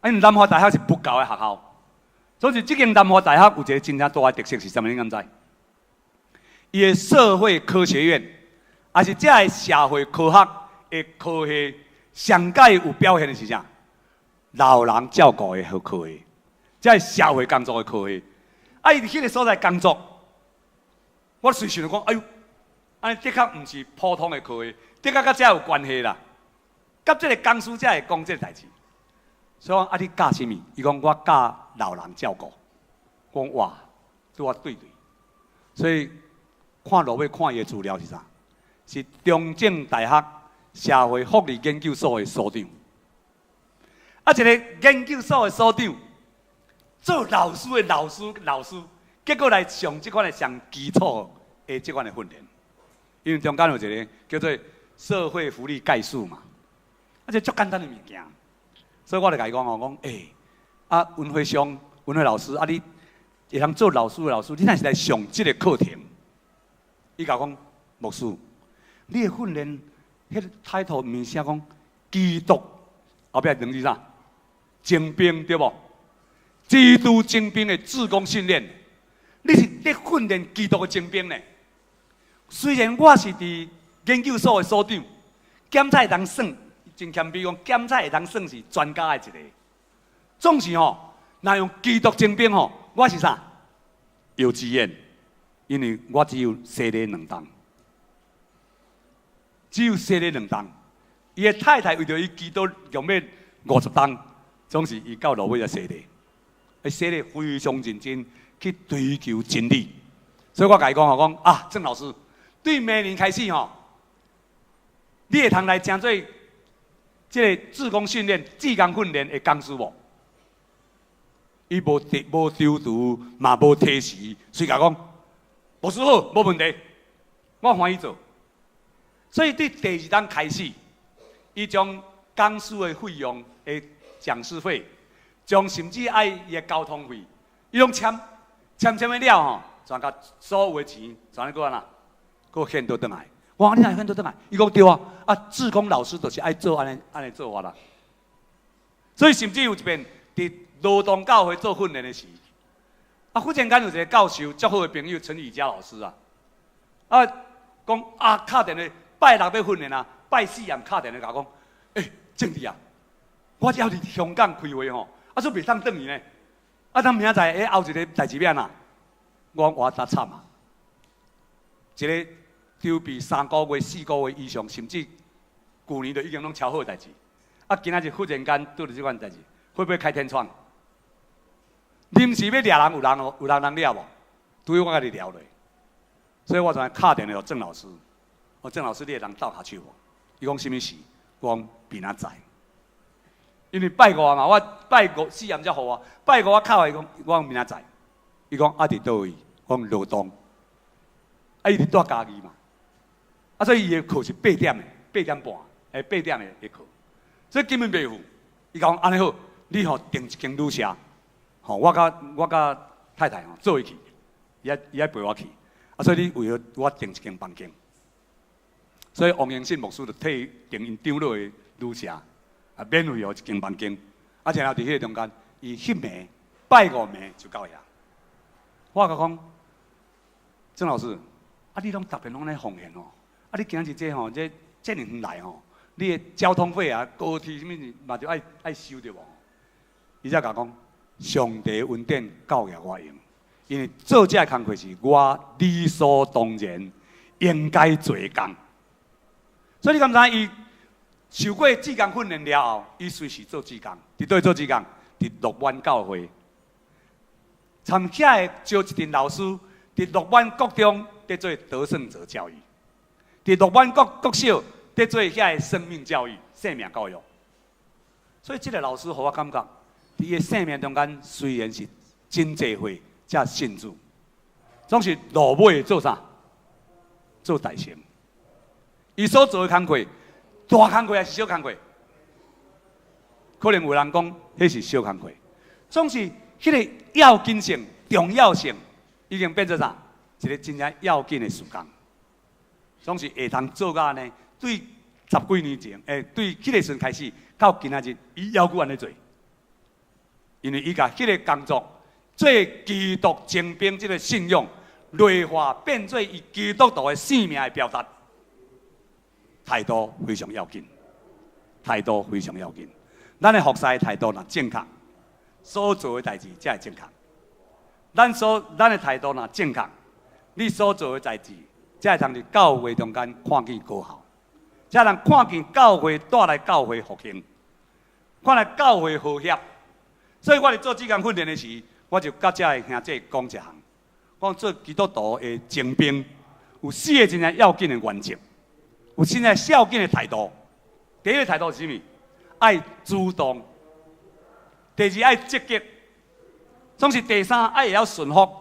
因為南華大學是佛教的學校。所以這間南華大學有一個真正大的特色是啥物？你敢知？伊的社會科學院，也是這个社會科學的科系，上蓋有表現的是啥？老人照顧的科系，這个社會工作的科系。啊，伊佇彼个所在工作，我隨時就講，哎喲，按呢的確毋是普通的科系，的確佮這有關係啦。佮這个講師才會講這个代誌。所以講啊，你教啥物？伊講我教老人照顧。講哇，拄啊對對。所以看落尾看伊的資料是啥？是中正大學社會福利研究所的所長。啊，一個研究所的所長，做老師的老師老師，結果來上這款的上基礎的這款的訓練。因為中間有一個叫做社會福利概述嘛，啊，這足簡單的物件。所以我就共伊講哦，講欸，啊，文輝兄、文輝老師，啊，你會通做老師的老師，你若是來上這個課程？伊共我講，牧師，你的訓練，彼个 title 毋是寫講基督後壁兩字啥？精兵對無？基督精兵的志工訓練，你是咧訓練基督的精兵呢？雖然我是佇研究所的所長，檢測會當算。真謙卑講，檢測會當算是專家的一個。總是吼，若用基督精兵吼，我是啥？幼稚園，因為我只有洗禮兩冬，只有洗禮兩冬。伊的太太為著伊基督用欲50冬，總是伊到落尾才洗禮。伊洗禮非常認真去追求真理。所以我共伊講吼，講啊，鄭老師，對明年開始吼，你會通來成做這個志工訓練、志工訓練的講師無？伊無提無躊躇，嘛無推辭，隨共講，牧師好，無問題，我歡喜做。所以對第二冬開始，伊將講師的費用的講師費，將甚至愛伊的交通費，伊攏簽簽簽了吼，全共所有的錢全閣按怎？閣獻倒轉來。我講你哪會獻倒轉來？伊講對啊，啊，志工老師就是愛做按呢按呢做法啦。所以甚至有一遍佇羅東教會做訓練的時，啊，忽然間有一個教授，足好的朋友陳宇佳老師啊，啊，講啊，敲電話拜六欲訓練啊，拜四暗敲電話共我講，欸，政治啊，我這猶佇香港開會吼，啊，煞袂當轉去呢，啊，咱明仔載欸後一个代誌欲按怎？我講我真慘啊，一个籌備3個月、4個月以上，甚至舊年就已經攏超好的代誌，啊，今仔日忽然間拄著這款代誌，會不會開天窗？臨時欲掠人，有人有人通掠無？除非我家己掠落，所以我就敲電話予鄭老師，我鄭老師，你會當鬥跤手無？伊講啥物事？我講明仔載，因為拜五嘛，我拜五四暗才予我，拜五我敲伊講，我講明仔載，伊講啊佇佗位？我講羅東，啊伊佇住嘉義嘛。啊，所以伊的課是八點的，8點半，欸，八點的課，所以根本袂赴。伊講按呢好，你吼訂一間旅社，吼，我佮太太吼做伙去，伊愛陪我去。啊，所以你為了我訂一間房間，所以王英信牧師就替訂𪜶長老的旅社，啊，免費予一間房間。啊，然後佇彼个中間，伊彼暝拜五暝就到遐。我共講，鄭老師，啊，你攏特別攏按呢奉獻哦。啊！你今仔日這吼，這遮爾遠來吼，你的交通費啊、高鐵啥物嘛，就愛愛收著無？伊才共講，上帝恩典夠額我用，因為做這个工課是我理所當然應該做的工。所以你敢知伊受過志工訓練了後，伊隨時做志工，佇佗做志工？佇樂滿教會，參遐個招一陣老師，佇樂滿國中佇做得勝者教育，佇樂滿國國小佇做遐個生命教育、生命教育。所以這個老師予我感覺，佇伊的生命中間雖然是真濟歲才信主，總是落尾做啥？做大成。伊所做的工課，大工課還是小工課？可能有人講，彼是小工課。總是彼個要緊性、重要性，已經變做啥？一個真正要緊的事工。總是會通做到按呢？對十幾年前，對彼個時陣開始，到今仔日，伊猶閣按呢做。因為伊共彼個工作做基督精兵這個信仰內化，變做伊基督徒的生命的表達。態度非常要緊，態度非常要緊。咱的服侍態度若正確，所做的代誌才會正確。咱的態度若正確，你所做的代誌才會通佇教會中間看見果效，才能看見教會帶來教會復興，看來教會和諧。所以我佇做志工訓練的時，我就佮遮的兄弟講一項，講做基督徒的精兵有四個真正要緊的原則。有真正要緊的態度，第一個態度是啥物？愛主動。第二愛積極。總是第三愛會曉順服。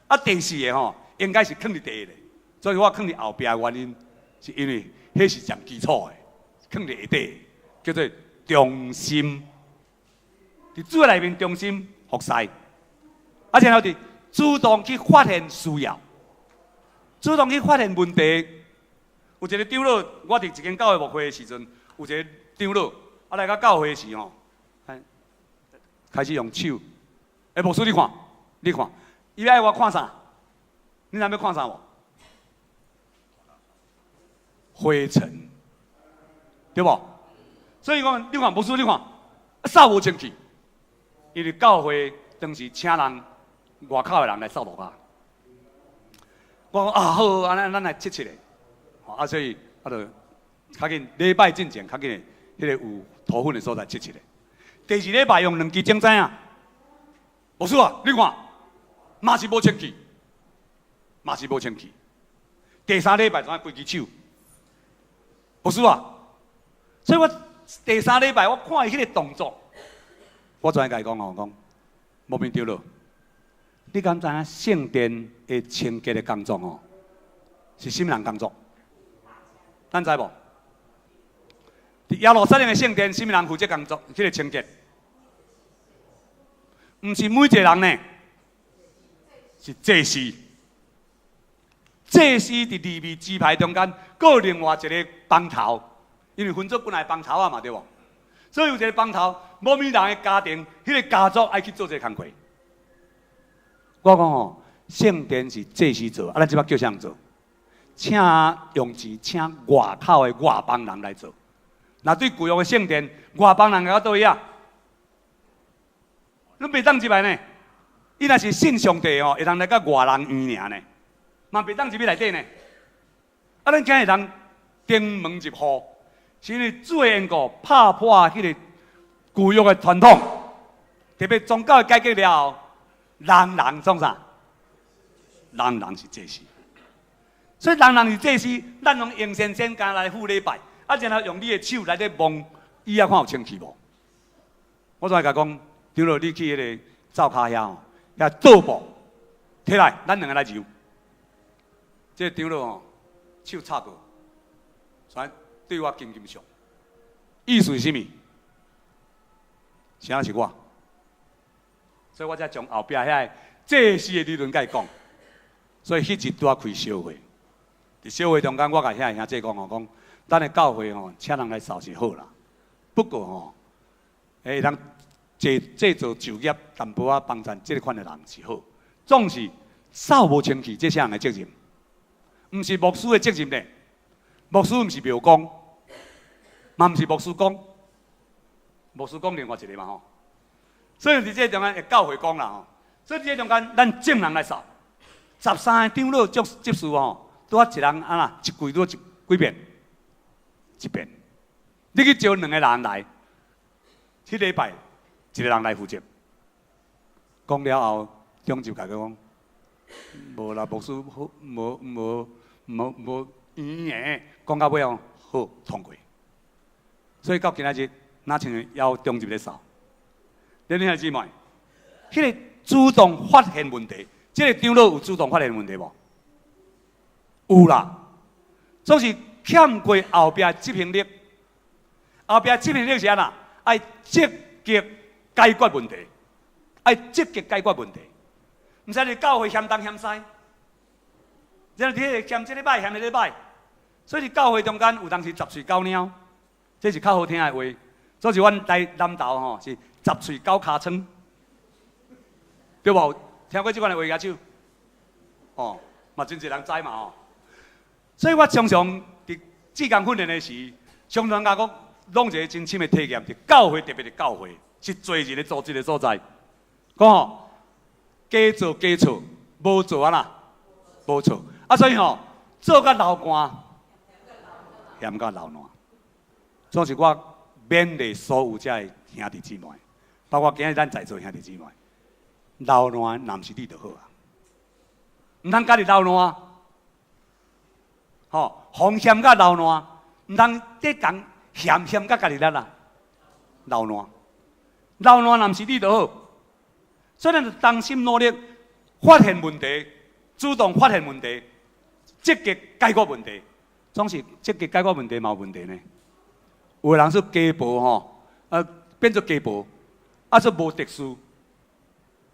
啊，第四个吼，應該是囥佇第一个。所以我囥佇後壁的原因，是因為彼是上基礎的，囥佇下底，叫做忠心。佇主內面忠心服侍，啊，然後佇主動去發現需要，主動去發現問題。有一個長老，我佇一間教會牧會的時陣，有一個長老，啊來到教會時吼，開始用手，欸，牧師你看，你看，伊愛我看啥？你知影欲看啥無？灰塵，對無？所以講，你看牧師，你看，掃無清氣，因為教會當時請人外口的人來掃塗跤。我講啊好，按呢咱來測試咧。啊，所以啊，就較緊禮拜進前較緊，彼個有塗粉的所在測試咧。第二禮拜用兩支鐘知影？牧師啊，你看，嘛是無清氣，嘛是無清氣。第三禮拜怎規支手？牧師啊，所以我第三禮拜我看伊彼個動作，我怎樣共伊講吼？講無變對咯。你敢知影聖殿的清潔的工作吼，是啥物人工作？咱知無？佇耶路撒冷的聖殿，啥物人負責工作？彼個清潔？毋是每一個人呢，是祭司。祭司佇利未支派中間，閣有另外一個幫頭，因為分做幾若個幫頭仔嘛，對無？所以有一個幫頭，某物人的家庭，彼個家族愛去做這個工課。我講吼，聖殿是祭司做，啊，咱這擺叫啥人做？請用錢請外口的外邦人來做。若對舊約的聖殿，外邦人會到佗位啊？攏袂當入來呢。伊若是信上帝吼，會當來佮外人圓爾呢，嘛袂當入去內底呢。啊，咱今日人登門入戶，是因為主的緣故，拍破彼個舊約的傳統，特別宗教的改革了後，人人創啥？人人是祭司。所以人人是祭司，咱攏用先先敢來赴禮拜，啊，然後用你的手來咧摸，椅仔看有清氣無？我怎會共講，長老你去彼個灶跤遐吼，遐桌布提來，咱兩个來揉。這個長老吼，手插過，所以對我緊緊笑。意思是啥物？啥是我？所以我才將後壁遐个祭司的理論共伊講。所以彼日拄仔開小會。佇小會中間，我共遐兄弟講吼，講咱的教會吼，請人來掃是好啦。不過吼，會當製製造就業淡薄仔幫贊這個款的人是好。總是掃無清氣，這啥人的責任？毋是牧師的責任呢。牧師毋是廟公，嘛毋是牧師公。牧師公另外一個嘛吼。所以佇這個中間會教會講啦吼。所以佇這個中間，咱眾人來掃。13個長老執執事吼。拄仔一人按怎，一季拄一幾遍？一遍。你去招兩个人來，這禮拜一个人來負責。講了後，長執共伊講，無啦，牧師好，無無無無圓圓，講到尾哦，好通過。所以到今仔日，若像猶長執咧掃。恁兄弟姊妹，彼个主動發現問題，這个長老有主動發現問題無？有啦，總是欠過後壁執行力。後壁執行力是按怎？愛積極解決問題，愛積極解決問題，毋使你教會嫌東嫌西，然後佇嫌這个歹，嫌彼個歹，所以佇教會中間有當時十喙九貓，這是較好聽的話。所以阮來南投吼是十喙九尻川，對無？聽過這款的話舉手？哦，嘛真濟人知嘛吼。所以我常常佇志工訓練的時，常常共講，攏一个真深的體驗，佇教會特別佇教會是濟人的組織的所在。講吼，加做加錯，無做按怎？無錯。啊，所以吼，做甲流汗，嫌甲流爛。總是我勉勵所有遮的兄弟姊妹，包括今日咱在座兄弟姊妹，流爛若毋是你就好啊，毋通家己流爛，吼，風險甲流爛，毋通咧講嫌嫌甲家己咧啦，流爛，流爛若毋是你就好。所以咱就同心努力，發現問題，主動發現問題，積極解決問題。總是積極解決問題嘛有問題呢。有的人說家暴吼，變做家暴，啊說無秩序。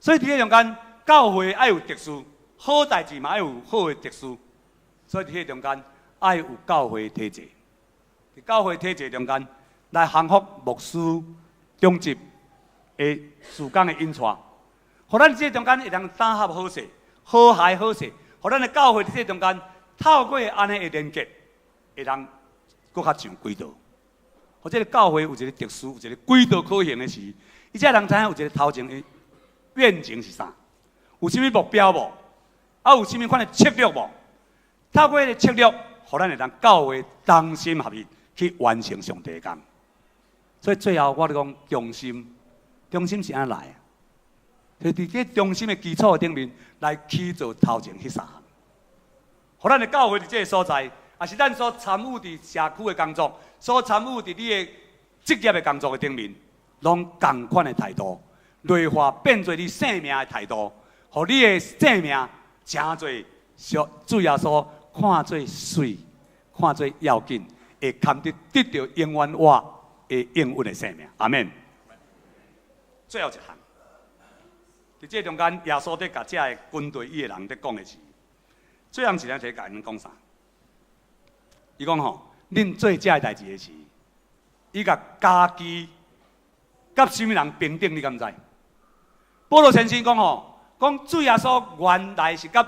所以佇彼中間，教會愛有秩序，好代誌嘛愛有好的秩序。所以佇彼中間愛有教會體制。佇教會體制中間，來降服牧師、長執的事工的引帶，予咱這中間會當打合好勢、和諧好勢，予咱的教會佇這中間透過按呢的連結，會當閣較上軌道。予這个教會有一个特殊，有一个軌道可行的時，伊才人知影有一个頭前的願景是啥，有啥物目標無？啊，有啥物款的策略無？透過彼个策略，予咱會當教會同心合意去完成上帝的工。所以最後我咧講忠心，忠心是按怎來的？就佇這忠心的基礎頂面來去做頭前彼三項。予咱的教會佇這个所在，也是咱所參與佇社區的工作，所參與佇你的職業的工作的頂面，攏仝款的態度，內化變做你生命的態度，予你的生命成做主耶穌看做媠，看做要緊，會堪得得著永遠活的應允的生命。阿們。最後一項，佇這中間，耶穌佇共遮个軍隊伊的人佇講的是，最後一項提共𪜶講啥？伊講吼，恁做這个代誌的時，伊共家己佮啥物人平等？你敢知？保羅先生講吼，講主耶穌原來是佮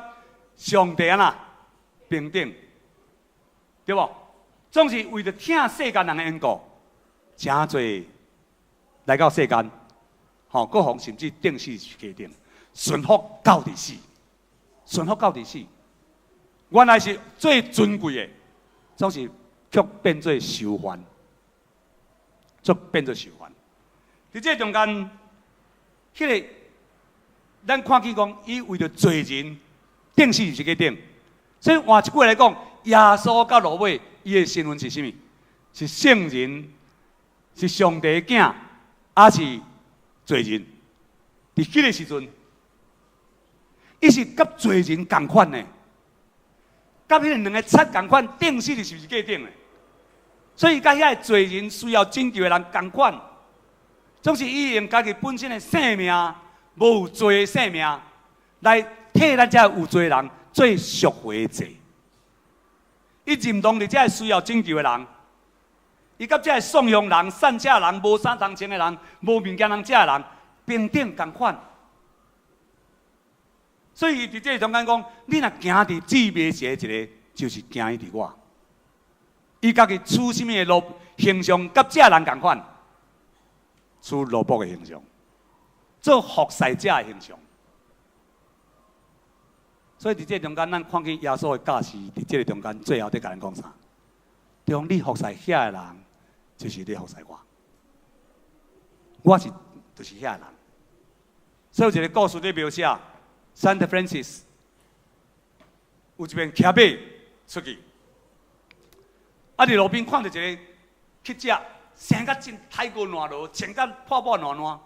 上帝按怎平等，對無？總是為著疼世間人的緣故，誠濟來到世間，吼，閣予甚至釘死十字架頂，順服到佇死，順服到佇死。原來是最尊貴的，總是卻變做囚犯，卻變做囚犯。佇這中間，彼个咱看見講，伊為著罪人釘死十字架頂，所以換一句話來講，耶穌到落尾，伊的身份是啥物？是聖人，是上帝的囝，抑是罪人？佇彼个時陣，伊是佮罪人仝款的，佮彼个兩个賊仝款，釘死佇十字架頂的。所以佮遐个罪人需要拯救的人仝款，總是伊用家己本身的性命，無有罪的性命，來替咱這有罪的人做贖回祭。伊認同佇這個需要拯救的人，伊佮這個散鄉人、散赤人、無衫通穿的人、無物件通食的人平等仝款。所以伊佇這個中間講，你若行佇至微細一个，就是行佇我。伊家己取啥物的奴形象，佮這人仝款，取奴僕的形象，做服侍者的形象。所以佇這中間，咱看見耶穌的教示，佇這个中間最後佇共咱講啥？當你服侍遐个人，就是咧服侍我。我是就是遐人。所以有一個故事咧描寫，Saint Francis 有一遍騎馬出去，啊，佇路邊看著一個乞者，生甲真太過爛落，穿甲破破爛爛，啊，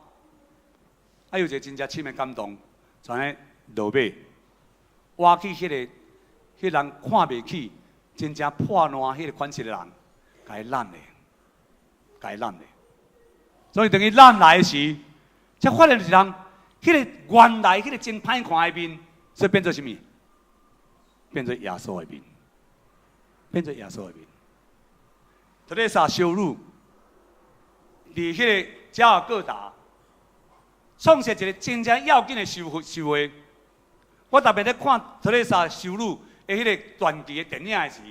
有一個真正深的感動，就按呢落馬，挖去彼個人看袂起，真正破爛彼個款式的人，共伊攬咧，共伊攬咧。所以當伊攬來時，才發現一人，彼個原來彼個真歹看的面，所以變做啥物？變做耶穌的面，變做耶穌的面。特蕾莎修女佇彼個加爾各答創設一個真正要緊的修會修會。我特別咧看特蕾莎修女的彼個傳奇的電影的時，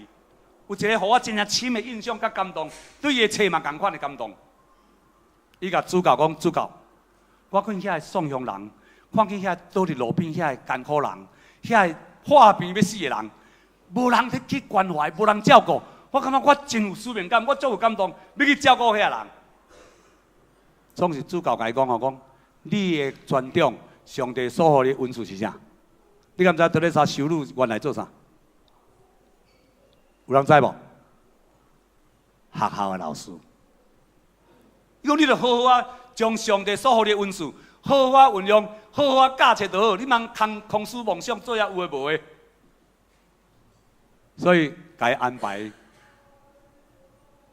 有一個予我真正深的印象佮感動，對伊的冊嘛仝款的感動。伊共主教講：主教，我看遐個喪鄉人，看見遐倒佇路邊遐個艱苦人，遐個破病欲死的人，無人去關懷，無人照顧。我感覺我真有使命感，我足有感動，欲去照顧遐人。總是主教共伊講吼，講你的專長，上帝所予你恩賜是啥？你敢知德蕾莎修女原來做啥？有人知無？學校的老師。伊講你著好好啊，將上帝所予你的恩賜，好好啊運用，好好啊教冊就好。你茫空空思妄想做遐有的無的。所以，共伊安排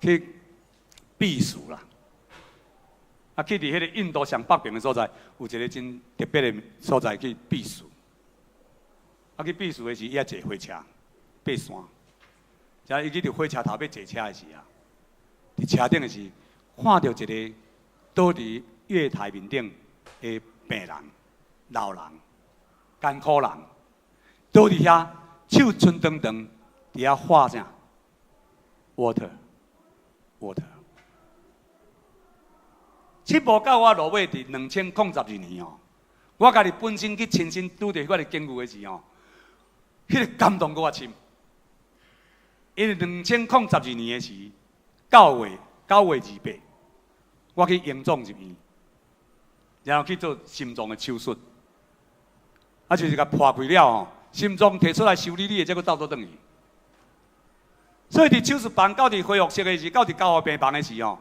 去避暑啦。啊，去佇彼個印度上北邊的所在，有一個真特別的所在去避暑。啊，去避暑的時，伊愛坐火車爬山。才伊去佇火車頭欲坐車的時啊，佇車頂的時，看著一個倒佇月台面頂的病人、老人、艱苦人，倒佇遐手伸長長，佇遐喊啥？Water，water。七無到我落尾佇2012年哦，我家己本身去親身拄著彼款的境遇的時吼，彼個感動閣較深。因為2012年的時，9月28，我去榮總入院，然後去做心臟的手術，啊，就是共破開了吼，心臟提出來修理你的，才閣倒轉去。所以佇手術房到佇恢復室的時，到佇加護病房的時吼，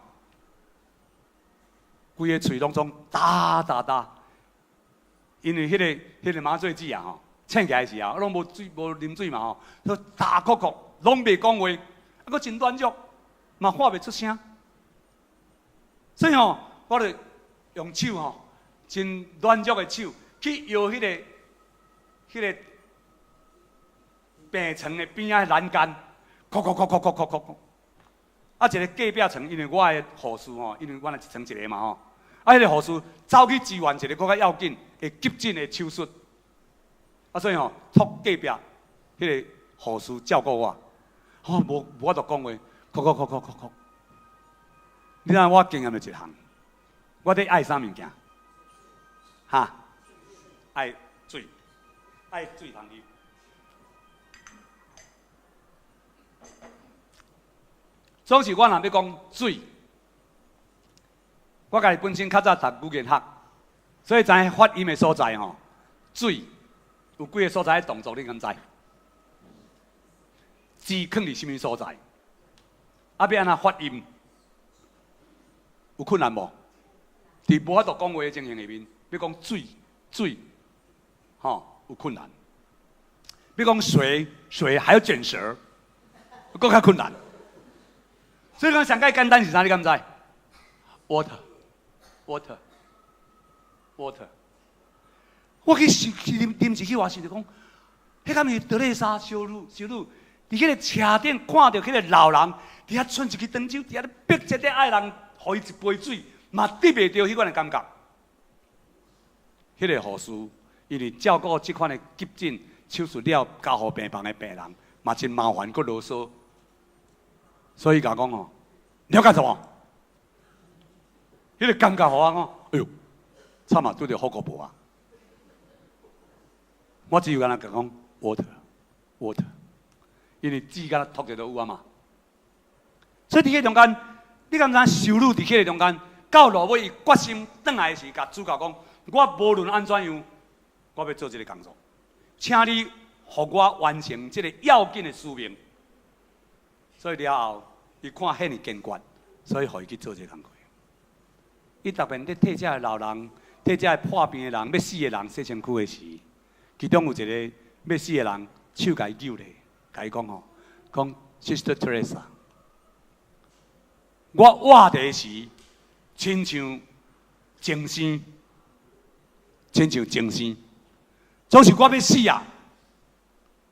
規个喙攏總焦焦焦，因為彼個麻醉劑啊吼，醒起來時啊，攏無水無啉水嘛吼，都焦硞硞，攏袂講話，啊，閣真軟弱，嘛喊袂出聲。所以吼，我就用手吼，真軟弱的手去搖彼個病床的邊仔欄杆，叩叩叩叩叩叩叩。啊，一個隔壁床，因為我的護士吼，因為阮一床一個嘛吼，啊，彼個護士走去支援一個閣較要緊的急診的手術，啊，所以吼，託隔壁彼個護士照顧我，吼，無法度講話，叩叩叩叩叩叩。你知我經驗的一項，我咧愛啥物件？哈？愛水，愛水通啉。總是我若欲講水，我家己本身較早讀語言學，所以知影發音的所在吼，水有幾个所在的動作，你敢知？字囥佇啥物所在？啊，欲按怎發音？有困難無？佇無法度講話的情形下面，欲講水水，吼，有困難。欲講水水還要捲舌，閣較困難。所以講上蓋簡單是啥？你敢知？Water，water，water。我去臨臨時去話是就講，彼敢是德蕾莎修女修女，佇彼個車頂看著彼個老人，佇遐伸一支長手，佇遐咧逼切咧愛人，予伊一杯水，嘛得袂著彼款的感覺。彼個護士因為照顧這款的急診手術了加護病房的病人，嘛真麻煩，閣囉嗦，所以共講吼，你要幹什麼？彼個感覺予我講，哎喲，慘啊，拄著福國無啊！我只有干焦講 water，water，因為水敢若吐一都有啊嘛。所以佇彼中間，你敢知修女佇彼个中間，到落尾伊決心轉來時，共主教講：我無論按怎樣，我欲做這个工作，請你予我完成這个要緊的使命。所以了後，伊看遐爾堅決，所以予伊去做這个工課。伊逐遍咧替這个老人、替這个破病的人、欲死的人洗身軀的時，其中有一个欲死的人，手共伊揪咧，共伊講吼，講 Sister Teresa，我活佇時，親像重生，親像重生，總是我欲死啊！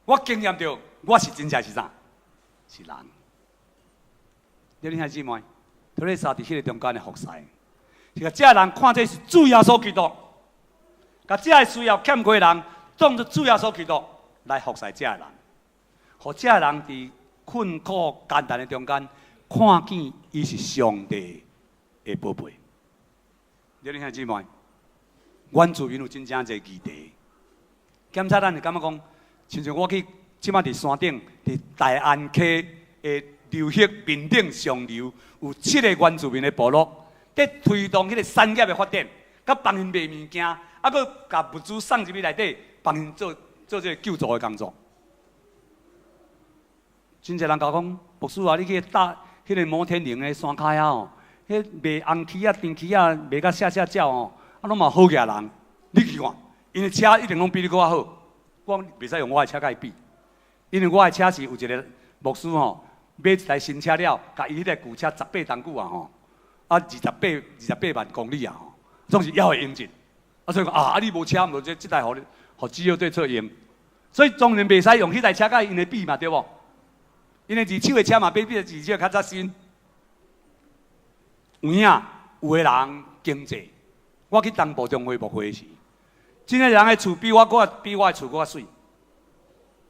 我經驗著，我是真正是啥？是人。你兄姊妹，Teresa 佇彼个中間的服侍，是共這人看這是主耶穌基督，共這个需要欠缺的人，當作主耶穌基督來服侍這个人，予這个人佇困苦艱難的中間，看見伊是上帝的寶貝。你兄姊妹，原住民有真正濟議題，檢查咱會感覺講，親像我去這擺佇山頂，佇大安溪的流域面頂上流，有七个原住民的部落，佇推動彼个產業的發展，佮幫𪜶賣物件，啊，閣共物資送入去內底，幫𪜶做做這个救助的工作。真濟人共我講，牧師啊，你去搭彼个摩天輪的山跤遐哦，彼賣紅旗仔、甜旗仔，賣甲寫寫照哦，啊，攏嘛好額人，你去看，𪜶的車一定攏比你閣較好。我袂使用我的車共伊比，因為我的車是有一个牧師吼，買一台新車了，共伊彼台舊車18冬久啊吼，啊28萬公里啊吼，總是猶會用盡。啊所以講啊，啊你無車，無這這台予你，予主要對策用。所以當然袂使用彼台車共𪜶的比嘛，對無？𪜶的二手的車嘛，比彼個二手較早新。有影有的人經濟，我去東部中會牧會時，真濟人的厝比我閣比我的厝閣較媠。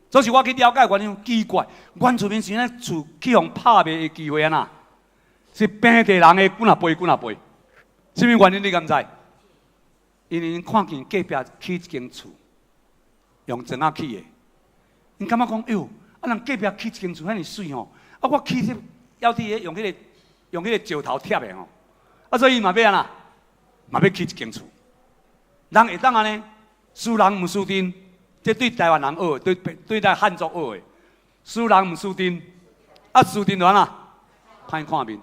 總是我去了解原因，奇怪，原住民是按怎厝去予拍賣的機會按怎？是平地人的幾若倍幾若倍，啥物原因你敢知？因為𪜶看見隔壁起一間厝，用磚仔起的，𪜶感覺講，哎喲，啊人隔壁起一間厝遐爾媠吼，啊我起這猶佇咧用彼個石頭疊的吼，啊所以伊嘛欲按怎？嘛欲起一間厝。人會當按呢？輸人毋輸陣，這對台灣人學的，對對咱漢族學的。輸人毋輸陣，啊輸陣就按怎？歹看面。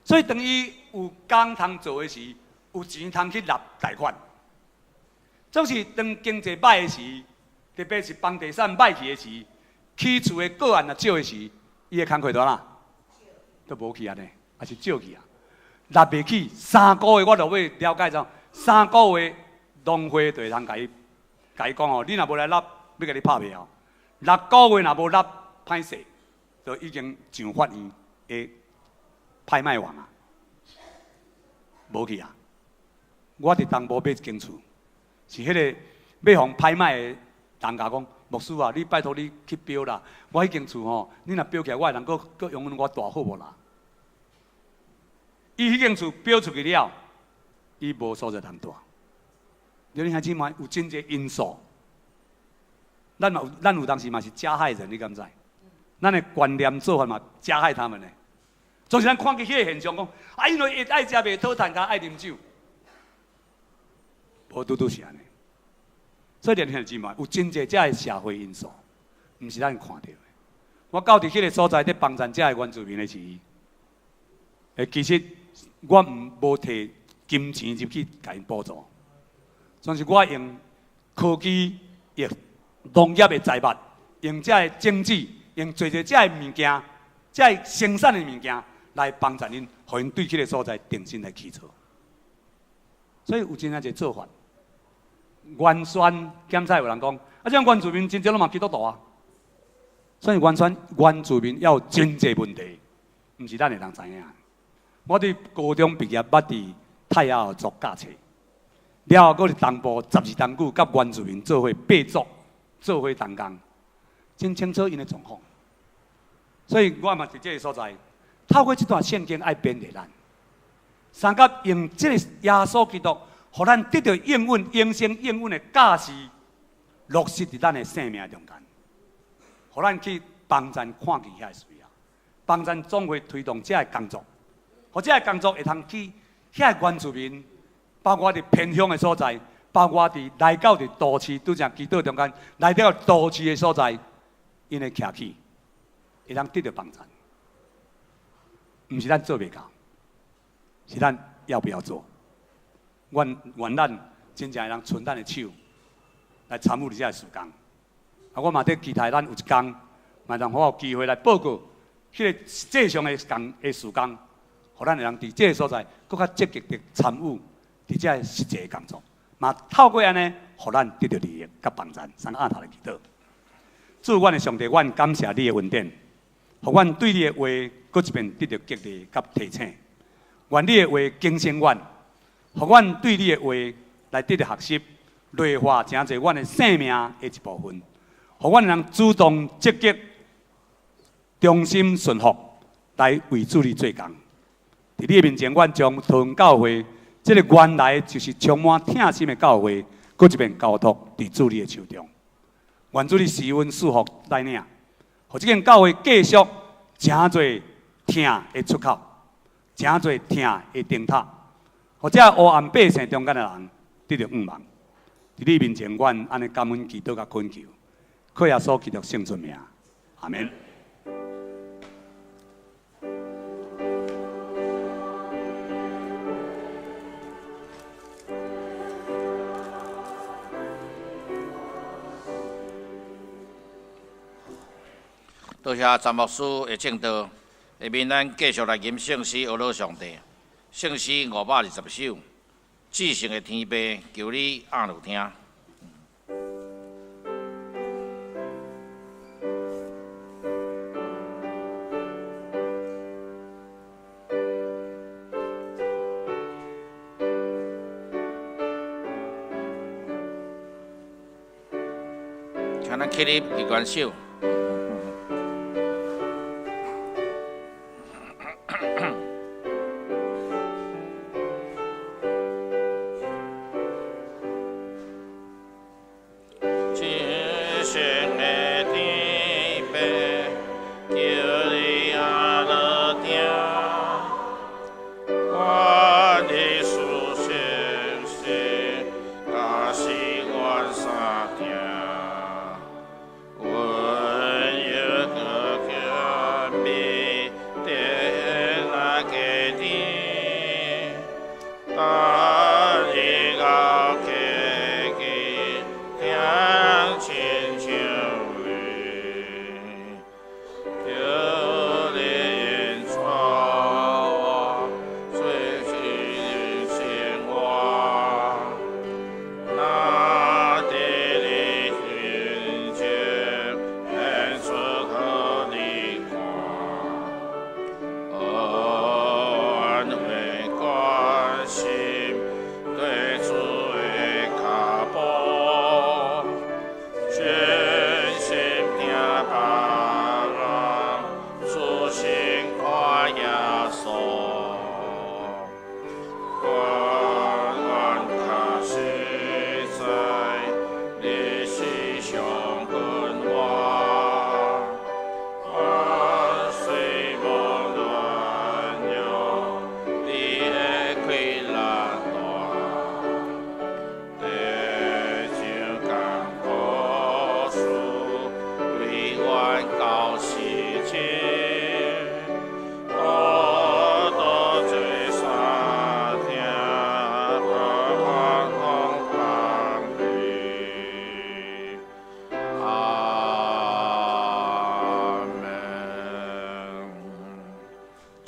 所以當伊有工通做的時，有錢通去納貸款。總是當經濟歹的時，特別是房地產歹去的時，起厝的個案若少的時，伊的工課就按怎？都無去按呢，抑是少去啊？納袂起，三個月我落尾了解咗，三個月農會就會通共伊講哦，你若無來納，欲共你拍賣哦。6個月若無納，歹勢，就已經上法院的拍賣網啊，無去啊！我佇東部買一間厝，是彼个欲予拍賣的人共講，牧師啊，你拜託你去標啦，我彼間厝吼，你若標起來，我會通閣閣用我住好無啦？伊彼間厝標出去了，伊無所在通住。你兄姊妹有真濟因素，咱嘛有，咱有當時嘛是加害人，你敢知？咱的觀念做法嘛加害他們呢。總是咱看見彼個現象，講啊，因為伊愛食袂討趁，佮愛啉酒，無拄拄是按呢。所以，兄弟姊妹有真濟這个社會因素，毋是咱看著的。我到佇彼个所在佇幫贊這个原住民的時，其實我毋無提金錢入去共𪜶補助，總是我用科技、用農業的財物，用這个種子，用濟濟這个物件，這个生產的物件來幫助𪜶，予𪜶對彼个所在重新來起厝。所以有真濟做法。原先檢查有人講，啊，這原住民真濟攏嘛基督徒啊。所以原先原住民猶有真濟問題，毋是咱會通知影。我佇高中畢業，捌佇太雅學做教冊，了後閣佇東部12冬久，佮原住民做伙爬族，做伙同工，真清楚𪜶的狀況。所以我嘛佇這个所在，透過這段聖經愛勉勵咱，相佮用這個耶穌基督，予咱得著應允、永生應允的教示，落實佇咱的生命中間，予咱去幫贊看見遐个需要，幫贊總會推動這个工作。予這个工作會通去遐原住民，包括佇偏鄉的所在，包括佇來到佇都市，拄才祈禱中間來到都市的所在，𪜶會徛起，會當得著幫助。毋是咱做袂到，是咱要不要做？願願咱真正會當伸咱的手來參與佇這个事工。啊，我嘛佇期待咱有一工，嘛通予我有機會來報告彼個實際上的工的事工，予咱會當佇這个所在，閣較積極地參與佇這个實際的工作，嘛透過按呢，予咱得著利益佮幫助。三個按頭來祈禱。主，阮的上帝，阮感謝你的恩典，予阮對你的話閣一遍得著激勵佮提醒。願你的話更新阮，予阮對你的話來得著學習，內化成做阮的生命的一部分，予阮能主動積極、忠心順服來為主你做工。佇你的面前，阮將桃園教會這个原來就是充滿疼心的教會，閣一遍交託佇主你的手中。願主你施恩賜福帶領，予這間教會繼續成做疼的出口，成做疼的燈塔，予這黑暗百姓中間的人得著向望。佇你面前，阮按呢感恩祈禱佮懇求，靠耶穌基督聖尊名，阿們。多謝詹牧師的證道，下面咱繼續來吟聖詩，阿羅上帝。聖詩520首，至聖的天父，求你按耳聽。請咱起立，舉懸手。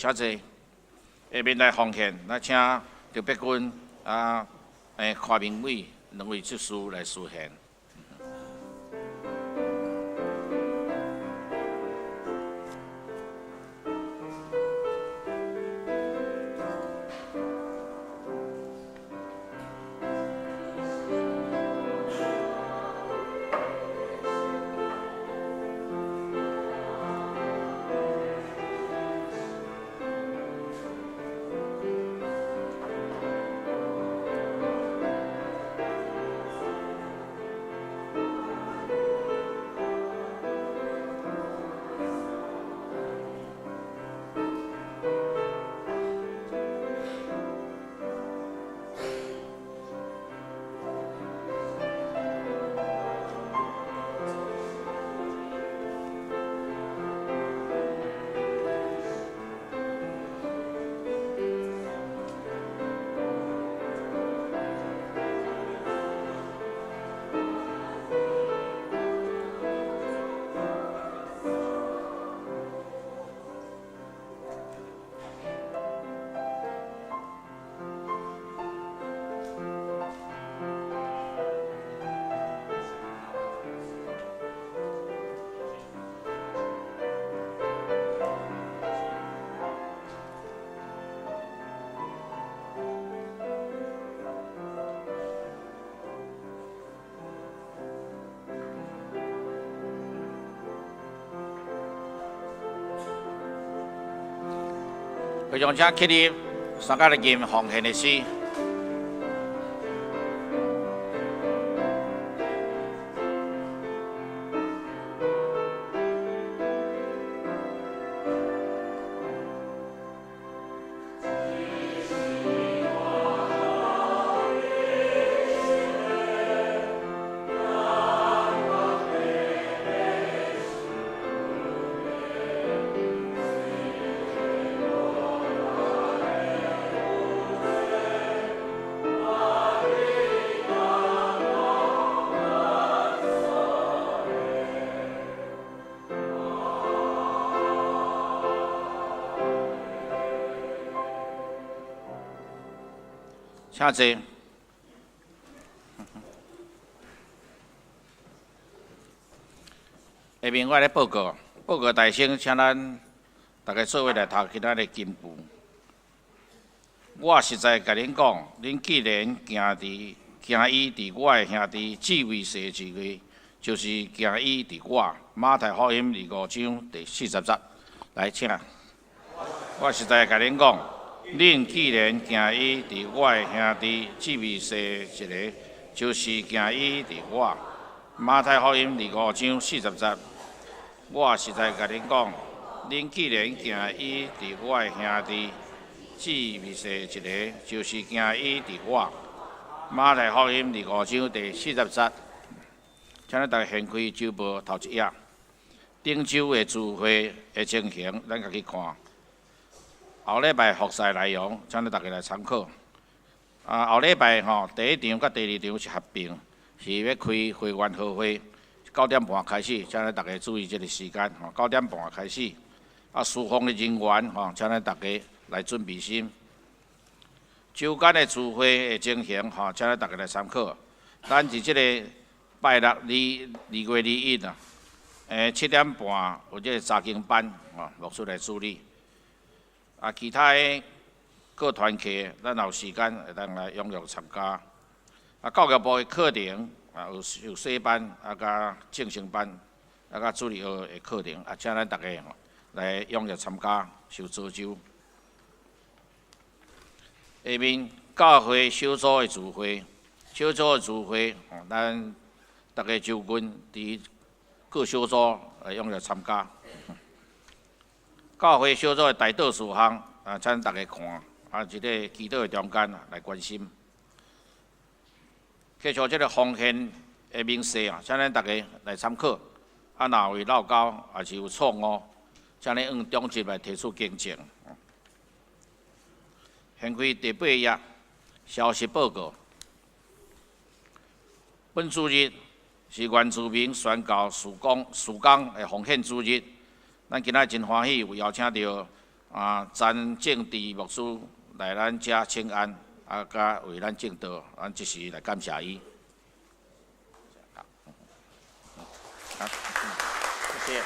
請坐，下面來奉獻，來請劉碧君啊，柯明偉兩位執事來司獻。非常請起立，三甲來吟奉獻的詩。請坐。下面我來報告，報告大聲，請咱大家做伙來讀今仔日經文。我實在共恁講，恁既然敬伊佇我的兄弟至微細一個，就是敬伊佇我。馬太福音25章第40節，來請。我實在共恁講，恁既然敬伊佇我的兄弟至微細一個，就是敬伊佇我。馬太福音25章40節，我實在共恁講，恁既然敬伊佇我的兄弟至微細一個，就是敬伊佇我。馬太福音25章第40節，請咱大家掀開週報頭一頁，頂週的聚會的情形，咱家己看。後禮拜服侍內容，請咱大家來參考。啊，後禮拜吼，第一場佮第二場是合併，是欲開會員和會，9點半開始，請咱大家注意這个時間吼，九點半開始。啊，事奉的人員吼，請咱大家來準備心。週間的聚會的情形吼，請咱大家來參考。咱佇這个拜六2月21啊，7點半有這个查經班吼，牧師來主禮。啊，其他的各團契，咱有時間會當來踴躍參加。啊，教育部的課程啊，有有小班啊，佮正生班啊，佮主日學的課程啊，請咱大家吼來踴躍參加，受造就。下面教會小組的聚會，小組的聚會，咱逐家就近佇各小組來踴躍參加。教會小組的代禱事項啊，請大家看，啊，佇咧祈禱的中間來關心。繼續這个奉獻的明細啊，請咱大家來參考。啊，若有漏交，抑是有錯誤，請你向長執來提出更正。掀開第八頁，消息報告。本主日是原住民宣教事工事工的奉獻主日。咱今仔真歡喜有邀請著啊詹正治牧師來咱遮請安，啊，佮為咱證道，咱這時來感謝伊。好，謝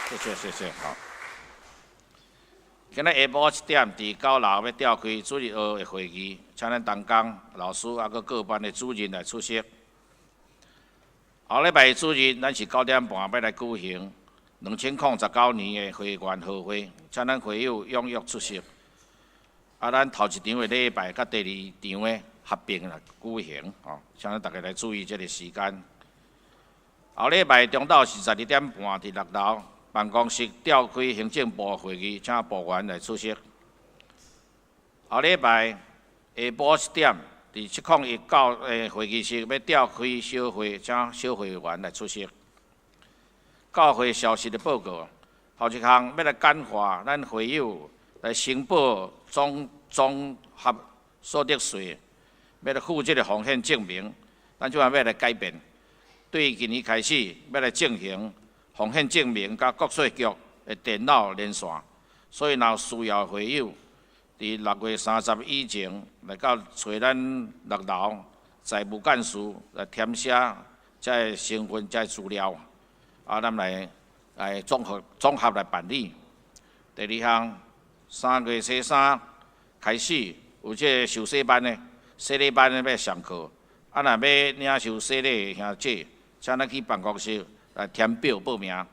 謝，謝謝，謝謝，好。今仔下晡7點，佇9樓欲召開主日學的會議，請咱同工老師啊，閣各班的主任來出席。後禮拜主日，咱是9點半欲來舉行2019年的會員和會，請咱會友踴躍出席。啊，咱頭一場的禮拜佮第二場的合併來舉行，吼，請咱大家來注意這个時間。後禮拜中晝是12點半，佇6樓辦公室召開行政部會議，請部員來出席。後禮拜下晡7點，佇701教會議室欲召開小會，請小會員來出席。教會消息的報告，頭一項欲來簡化咱會友來申報綜合所得稅，欲來付這个奉獻證明，咱這擺欲來改變，對今年開始欲來進行奉獻證明佮國稅局的電腦連線，所以若有需要會友，佇6月30以前來到揣咱6樓財務幹事來填寫這个身份、這个資料。啊，咱來綜合來辦理。第二項，3月初3開始有這个受洗班的洗禮班的欲上課。啊，若欲領受洗禮的兄姐，請咱去辦公室來填表報名。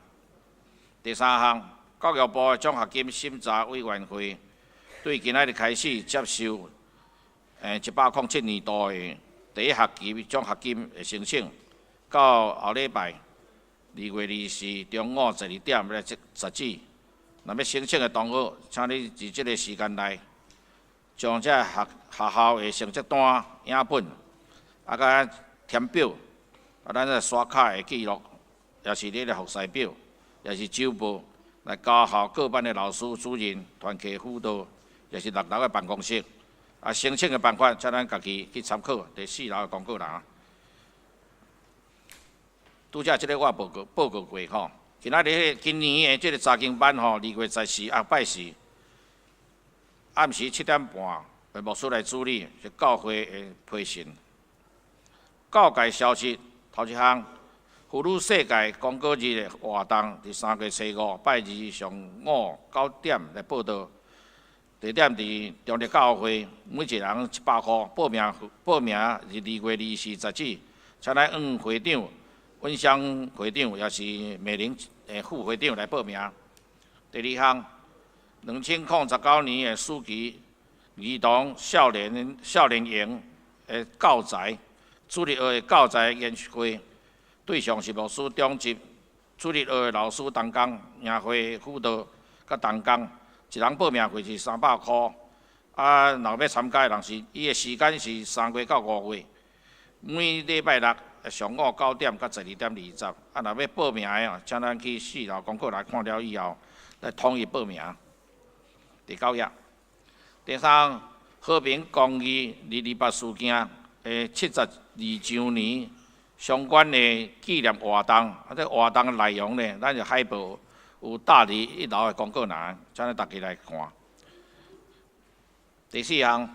第三項，教育部的獎學金審查委員會對今仔日開始接受107年度的第一學期獎學金的申請，到後禮拜2月24中午12點來截止。若欲申請的同學，請你佇這个時間內，將這學校的成績單影本，佮填表，咱這刷卡的記錄，也是你的服侍表，也是週報，來交予各班的老師、主任、團契輔導，也是六樓的辦公室。申請的辦法，請咱家己去參考佇四樓的公告欄。拄才這个我報告過吼。今仔日今年的這个查經班吼，2月14禮拜四暗時7點半，牧師來主禮，是教會的培訓。教界消息頭一項，婦女世界廣告日的活動，佇3月初5拜二上午9點來報到。地點佇中壢教會，每一人100箍。報名是2月24截止，請來向會長、溫香會長，也是美玲副會長來報名。第二項，2019年的暑期兒童少年營的教材，主日學的教材研習會，對象是牧師長執，主日學的老師同工、營會輔導佮同工，一人報名費是300箍。若欲參加的人是，伊的時間是3月到5月，每禮拜六上午9點到12點20。若欲報名的，請咱去四樓公告欄看了以後，來統一報名。第九頁，第三，和平公寓228事件的72週年相關的紀念活動，這活動的內容呢，咱就海報有貼佇一樓的公告欄，請咱大家來看。第四項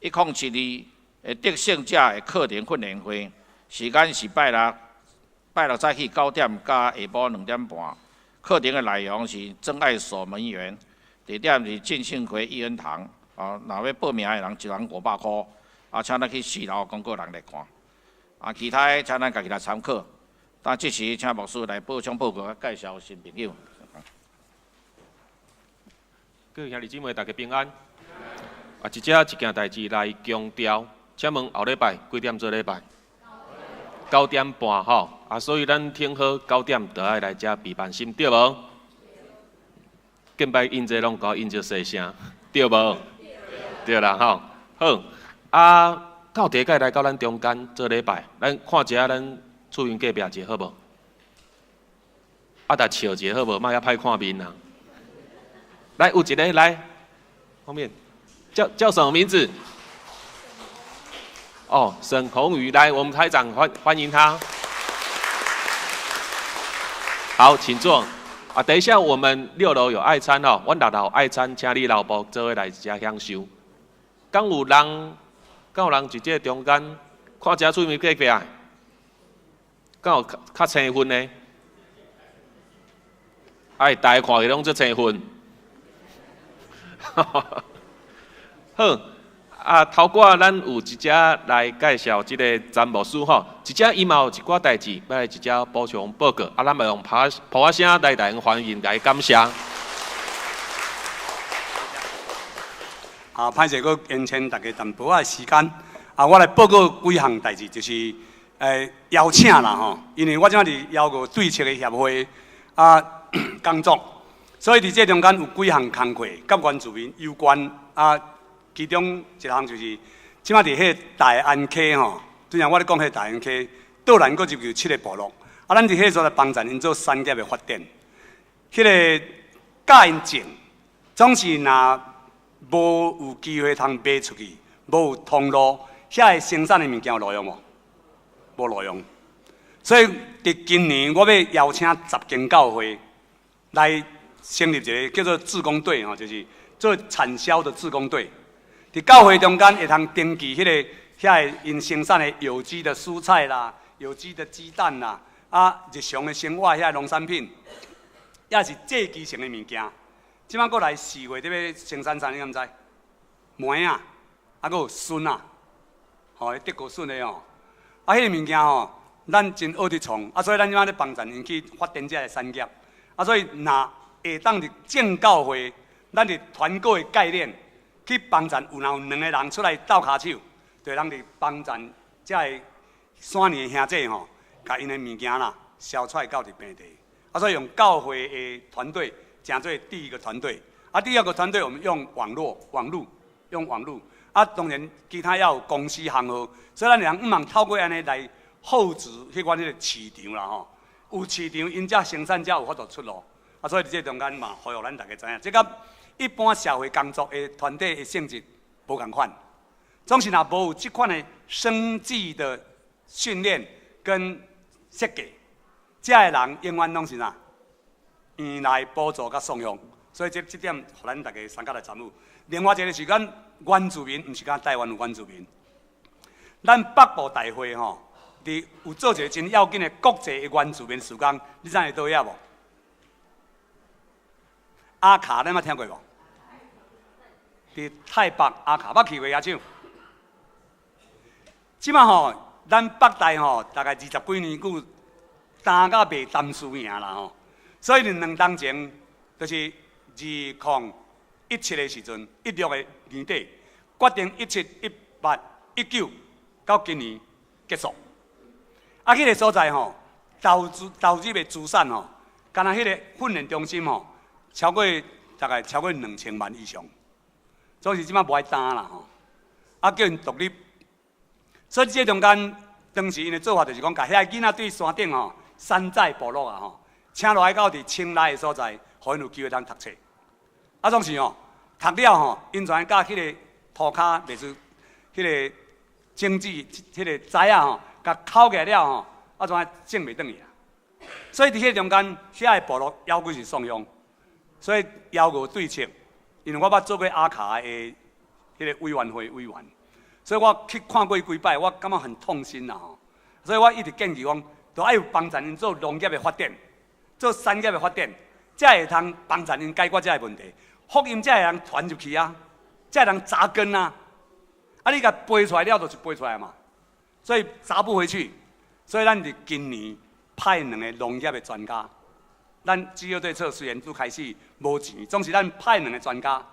，1072的得勝者的課程訓練會，時間是拜六早起9點到下晡2點半。課程的內容是真愛守門員，地點是浸信會義恩堂。若欲報名的人，一人500箍。請咱去四樓公告欄來看。其他的請咱家己來參考。但這時請牧師來補充報告，介紹新朋友。各位兄弟姊妹，大家平安。這遮一件代誌來強調，請問後禮拜幾點做禮拜？9點半吼。所以咱聽好九點就愛來遮備辦心，對無？近擺印這攏共我印足細聲，對無？對啦吼。好，到第一擺來到咱中間做禮拜，咱看一下咱厝邊隔壁一下好無？逐笑一下好無？莫遐歹看面啊！來，有一个來，後面叫什麼名字？哦，沈宏宇，來，我們台長歡迎他。好，請坐。等一下我們六樓有愛餐哦，阮六樓愛餐，請你老婆做伙來遮享受。敢有人？敢有人佇這中間看一下厝邊隔壁？敢有較青份的？哎，大家看起攏足青份。好，頭拄咱有一隻來介紹這个詹牧師吼，一隻伊嘛有一寡代誌，欲來一隻補充報告，咱嘛用拍噗仔聲來來歡迎來感謝。歹勢閣延長大家淡薄仔時間，我來報告幾項代誌，就是邀請啦吼，因為我這佇邀個對策的協會工作，所以佇這中間有幾項工課，佮原住民有關。其中一項就是，這擺佇彼个大安溪吼，拄才我咧講彼个大安溪，倒南閣入去有七个部落，咱佇彼个所在幫助𪜶做產業的發展，彼个教𪜶種，總是若無有機會通賣出去，無有通路，遐个生產的物件有路用無？無路用。所以佇今年，我欲邀請10間教會來成立一个叫做志工隊吼，就是做產銷的志工隊。佇教會中間會通登記彼个遐个𪜶生產的有機的蔬菜啦、有機的雞蛋啦，日常的生活遐農產品，也是這基層的物件。這擺閣來4月佇欲生產啥？你敢知？糜仔，閣有筍仔，吼，彼德國筍的吼，彼个物件吼，咱真學佇創，所以咱這擺咧幫助𪜶去發展這个產業，所以若會當佇正教會，咱佇團購的概念。去幫贊有若有兩個人出來鬥跤手，就會通佇幫贊遮个山年兄弟吼，共𪜶的物件啦銷出來到佇平地。啊，所以用教會的團隊，成做第一個團隊。啊，第二個團隊我們用網絡，網路，用網路。啊，當然其他也有公司行號，所以咱會通毋茫透過按呢來厚植彼款彼個市場啦吼。有市場，𪜶才生產才有法度出路。啊，所以佇這中間嘛，呼籲咱大家知影，這佮一般社會工作的團體的性質無仝款。總是若無有這款的生計的訓練跟設計，遮的人永遠攏是啥？用來補助佮送養。所以這這點，予咱大家三甲來參與。另外一個是咱原住民，毋是干台灣有原住民。咱北部大會吼，佇有做一個真要緊的國際的原住民事工，你知影佇佗位無？阿卡，你捌聽過無？佇泰北阿卡，捌去過舉手。這馬吼，咱北大吼，大概二十幾年久，擔甲袂擔輸贏啦吼。所以佇2冬前，就是2017的時陣，16的年底，決定17、18、19到今年結束。啊，彼個所在吼，投資投入的資產吼，干焦彼個訓練中心吼，超過大概超過2000萬以上。總是這馬無愛擔啦吼，啊叫𪜶獨立。所以這中間，當時𪜶的做法就是講，共遐囡仔對山頂吼，山寨部落啊吼，請落來到佇清萊的所在，予𪜶有機會通讀冊。啊，總是吼，讀了吼，𪜶就共彼個塗跤，類似彼個經濟、彼個栽仔吼，共抾起來了吼，啊，怎種袂轉去啊？所以佇彼個中間，遐个部落猶閣是送養，所以枵餓對策，因為我捌做過阿卡的彼個委員會委員。所以我去看過幾擺，我感覺很痛心啦吼。所以我一直建議講，都愛有幫助𪜶做農業的發展，做產業的發展，才會通幫助𪜶解決這个問題。福音才會通傳入去啊，才會通扎根啊。啊，你共飛出來了，就是飛出來嘛。所以砸不回去。所以咱佇今年派兩個農業的專家。咱飢餓對策雖然拄開始無錢，總是咱派兩個專家，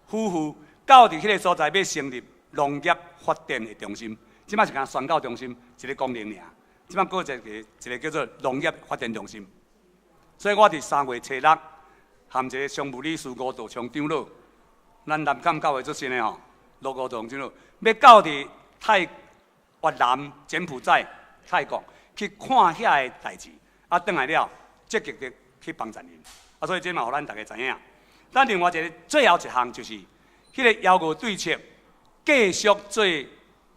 夫婦到佇彼個所在欲成立農業發展的中心。這馬是干宣教中心一個功能爾，這馬閣一個一個叫做農業發展中心。所以我佇3月初6，含一個常務理事吳道昌長老，咱南崁教會出身的吼，盧吳道長老，欲到佇泰越南、柬埔寨、泰國去看遐个代誌，啊，轉來了，積極的去幫助𪜶。啊，所以這嘛予咱大家知影。咱另外一個最後一項就是，彼個枵餓對策繼續做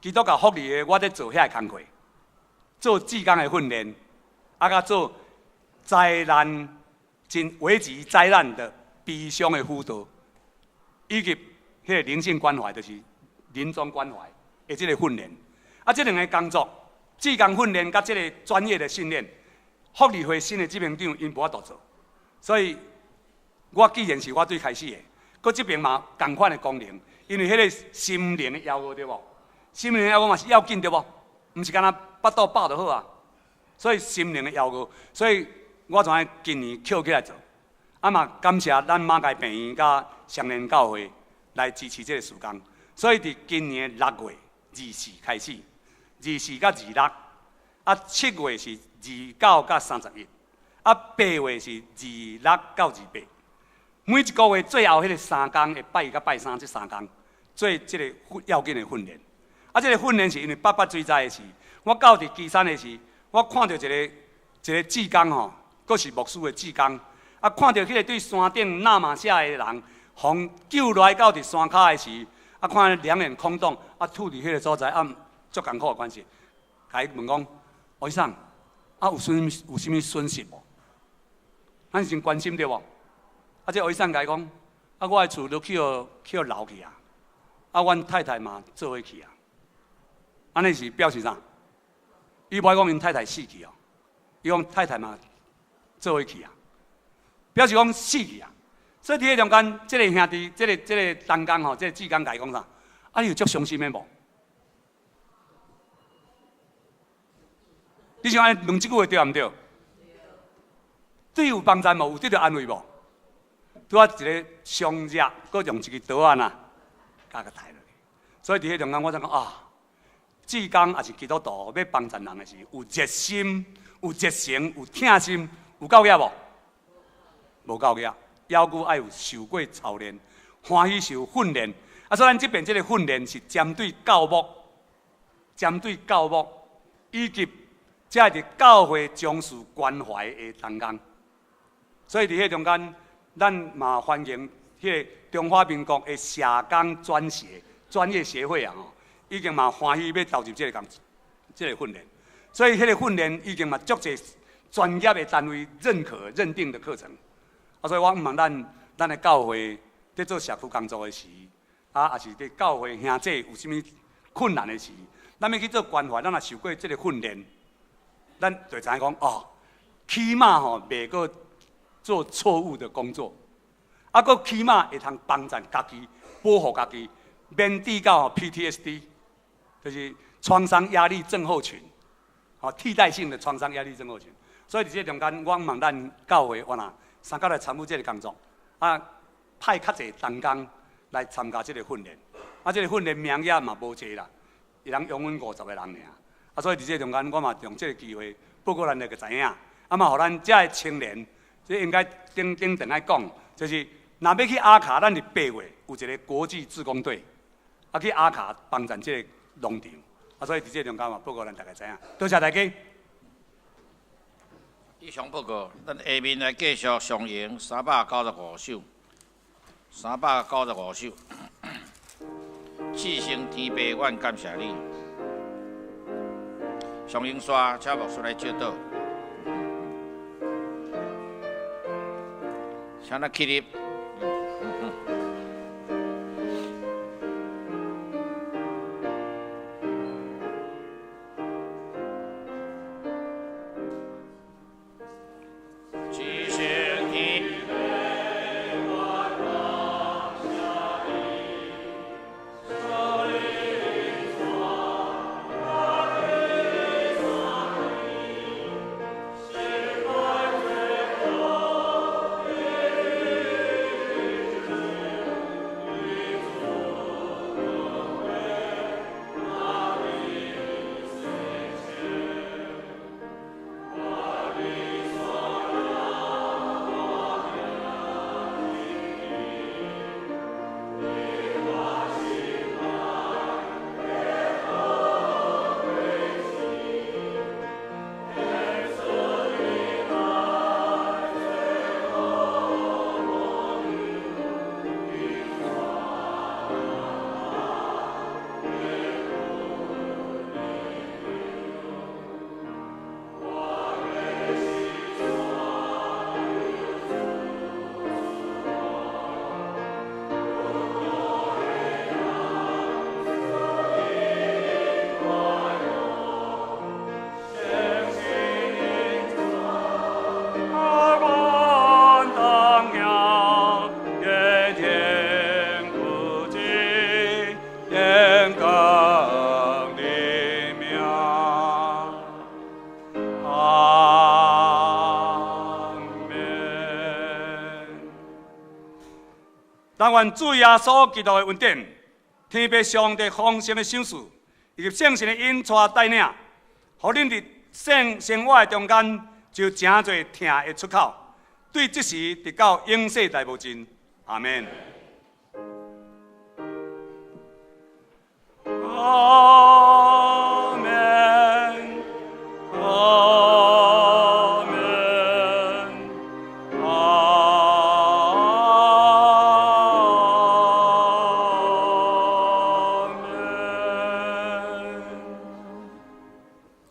基督教福利的，我咧做遐個工課，做志工的訓練，啊，佮做災難真危急災難的悲傷的輔導，以及彼個靈性關懷，就是臨終關懷的這個訓練。啊，這兩个工作，志工訓練佮這個專業的訓練，福利會新的執行長𪜶無法度做，所以我既然是我最開始的，閣這邊嘛仝款的功能，因為彼個心靈的枵餓對無？心靈的枵餓嘛是要緊對無？毋是干焦腹肚飽就好啊。所以心靈的枵餓，所以我怎今年抾起來做，啊嘛感謝咱馬偕病院佮雙連教會來支持這個事工。所以佇今年6月24開始，24佮26，啊7月是29佮31，啊8月是26到28。每一個月最後彼個三工，會拜一佮拜三這三工，做這個要緊的訓練。啊，這個訓練是因為八八水災的時，我到佇旗山的時，我看著一個一個志工吼，閣是牧師的志工，啊，看著彼個對山頂納瑪夏的人，予救落來到佇山跤的時，啊，看兩眼空洞，啊，吐佇彼個所在，啊，足艱苦的關係，共伊問講，吳醫生，啊，有啥物有啥物損失無？咱是真關心對無？啊，這吳醫生共伊講，啊，我的厝都去予去予流去啊，啊，阮太太嘛做伙去啊，按呢是表示啥？伊無愛講𪜶太太死去哦，伊講太太嘛做伙去啊，表示講死去啊。所以佇彼中間，這個兄弟，這個這個同工吼，這個志工共伊講啥？啊，你有足傷心的無？你想按呢問這句話對毋對？對有幫助無？有得著安慰無？拄仔一個傷者，閣用一支刀仔呐，佮刣落去。所以佇彼中間，我才講啊，志工抑是基督徒欲幫贊人的時，有熱心、有熱誠、有疼心，有夠額無？無夠額，猶閣愛有受過操練，歡喜受訓練。啊，所以咱這邊這個訓練是針對教牧、針對教牧以及這佇教會從事關懷的同工。所以佇彼中間，咱嘛歡迎彼個中華民國的社工專協專業協會啊，吼，已經嘛歡喜欲投入這個工這個訓練。所以彼個訓練已經嘛足濟專業的單位認可認定的課程。啊，所以我毋茫咱的教會佇做社區工作的時，啊，抑是佇教會兄弟有啥物困難的時，咱欲去做關懷，咱若受過這個訓練，咱就會知影講哦，起碼吼袂閣做錯誤的工作，啊，閣起碼會通幫贊家己，保護家己，免致到 PTSD，就是創傷壓力症候群，吼，替代性的創傷壓力症候群。所以佇這中間，我望咱教會我若三角來參與這個工作，啊，派較濟同工來參加這個訓練，啊，這個訓練名額嘛無濟啦，一人容阮50個人爾。啊，所以佇這中間，我嘛用這個機會報告咱來個知影，啊嘛，予咱遮的青年，這應該頂頂陣愛講，就是若欲去阿卡，咱佇8月有一個國際志工隊，啊去阿卡幫贊這個農場，啊，所以佇這中間嘛報告咱大家知影。多謝大家。以上報告，咱下面來繼續上演395首，395首。至聖天父，阮感謝你。上英刷，請牧師來祝禱。請咱起立。但願主耶穌基督的恩典、天父上帝豐盛的賞賜，以及聖神的引帶帶領，予恁佇生生活的中間就成做疼的出口，對這時直到永世代無盡。阿們。阿們，阿們，阿們。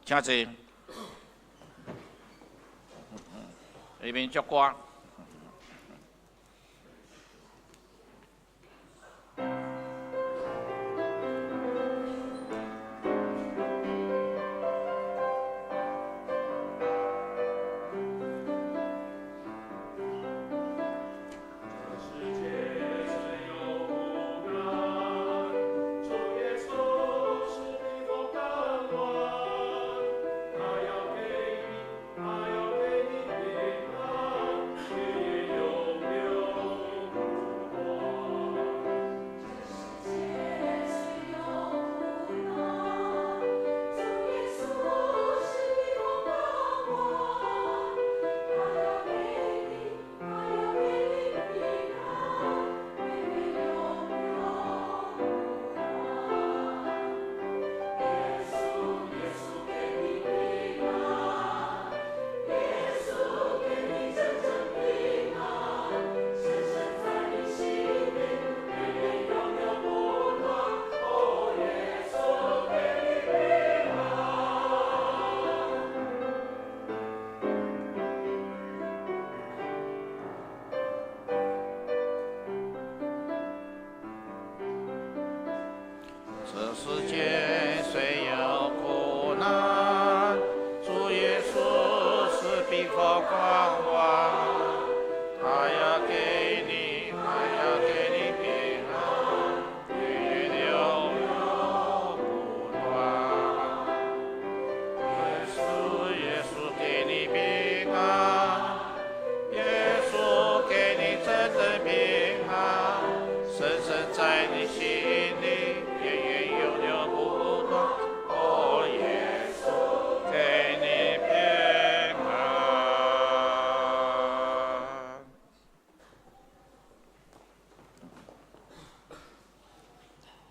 請坐。下面祝歌。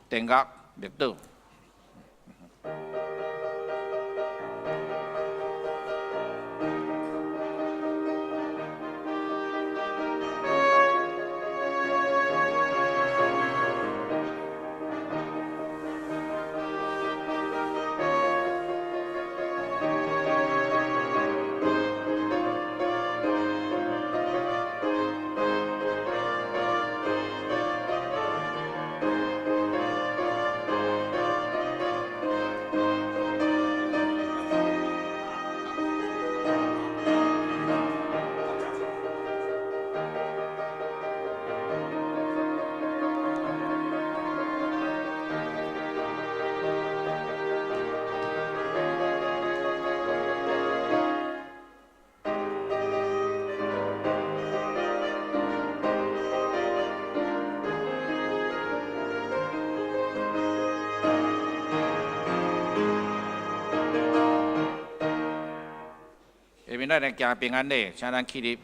电乐默祷。下面咱來行平安禮，請咱起立。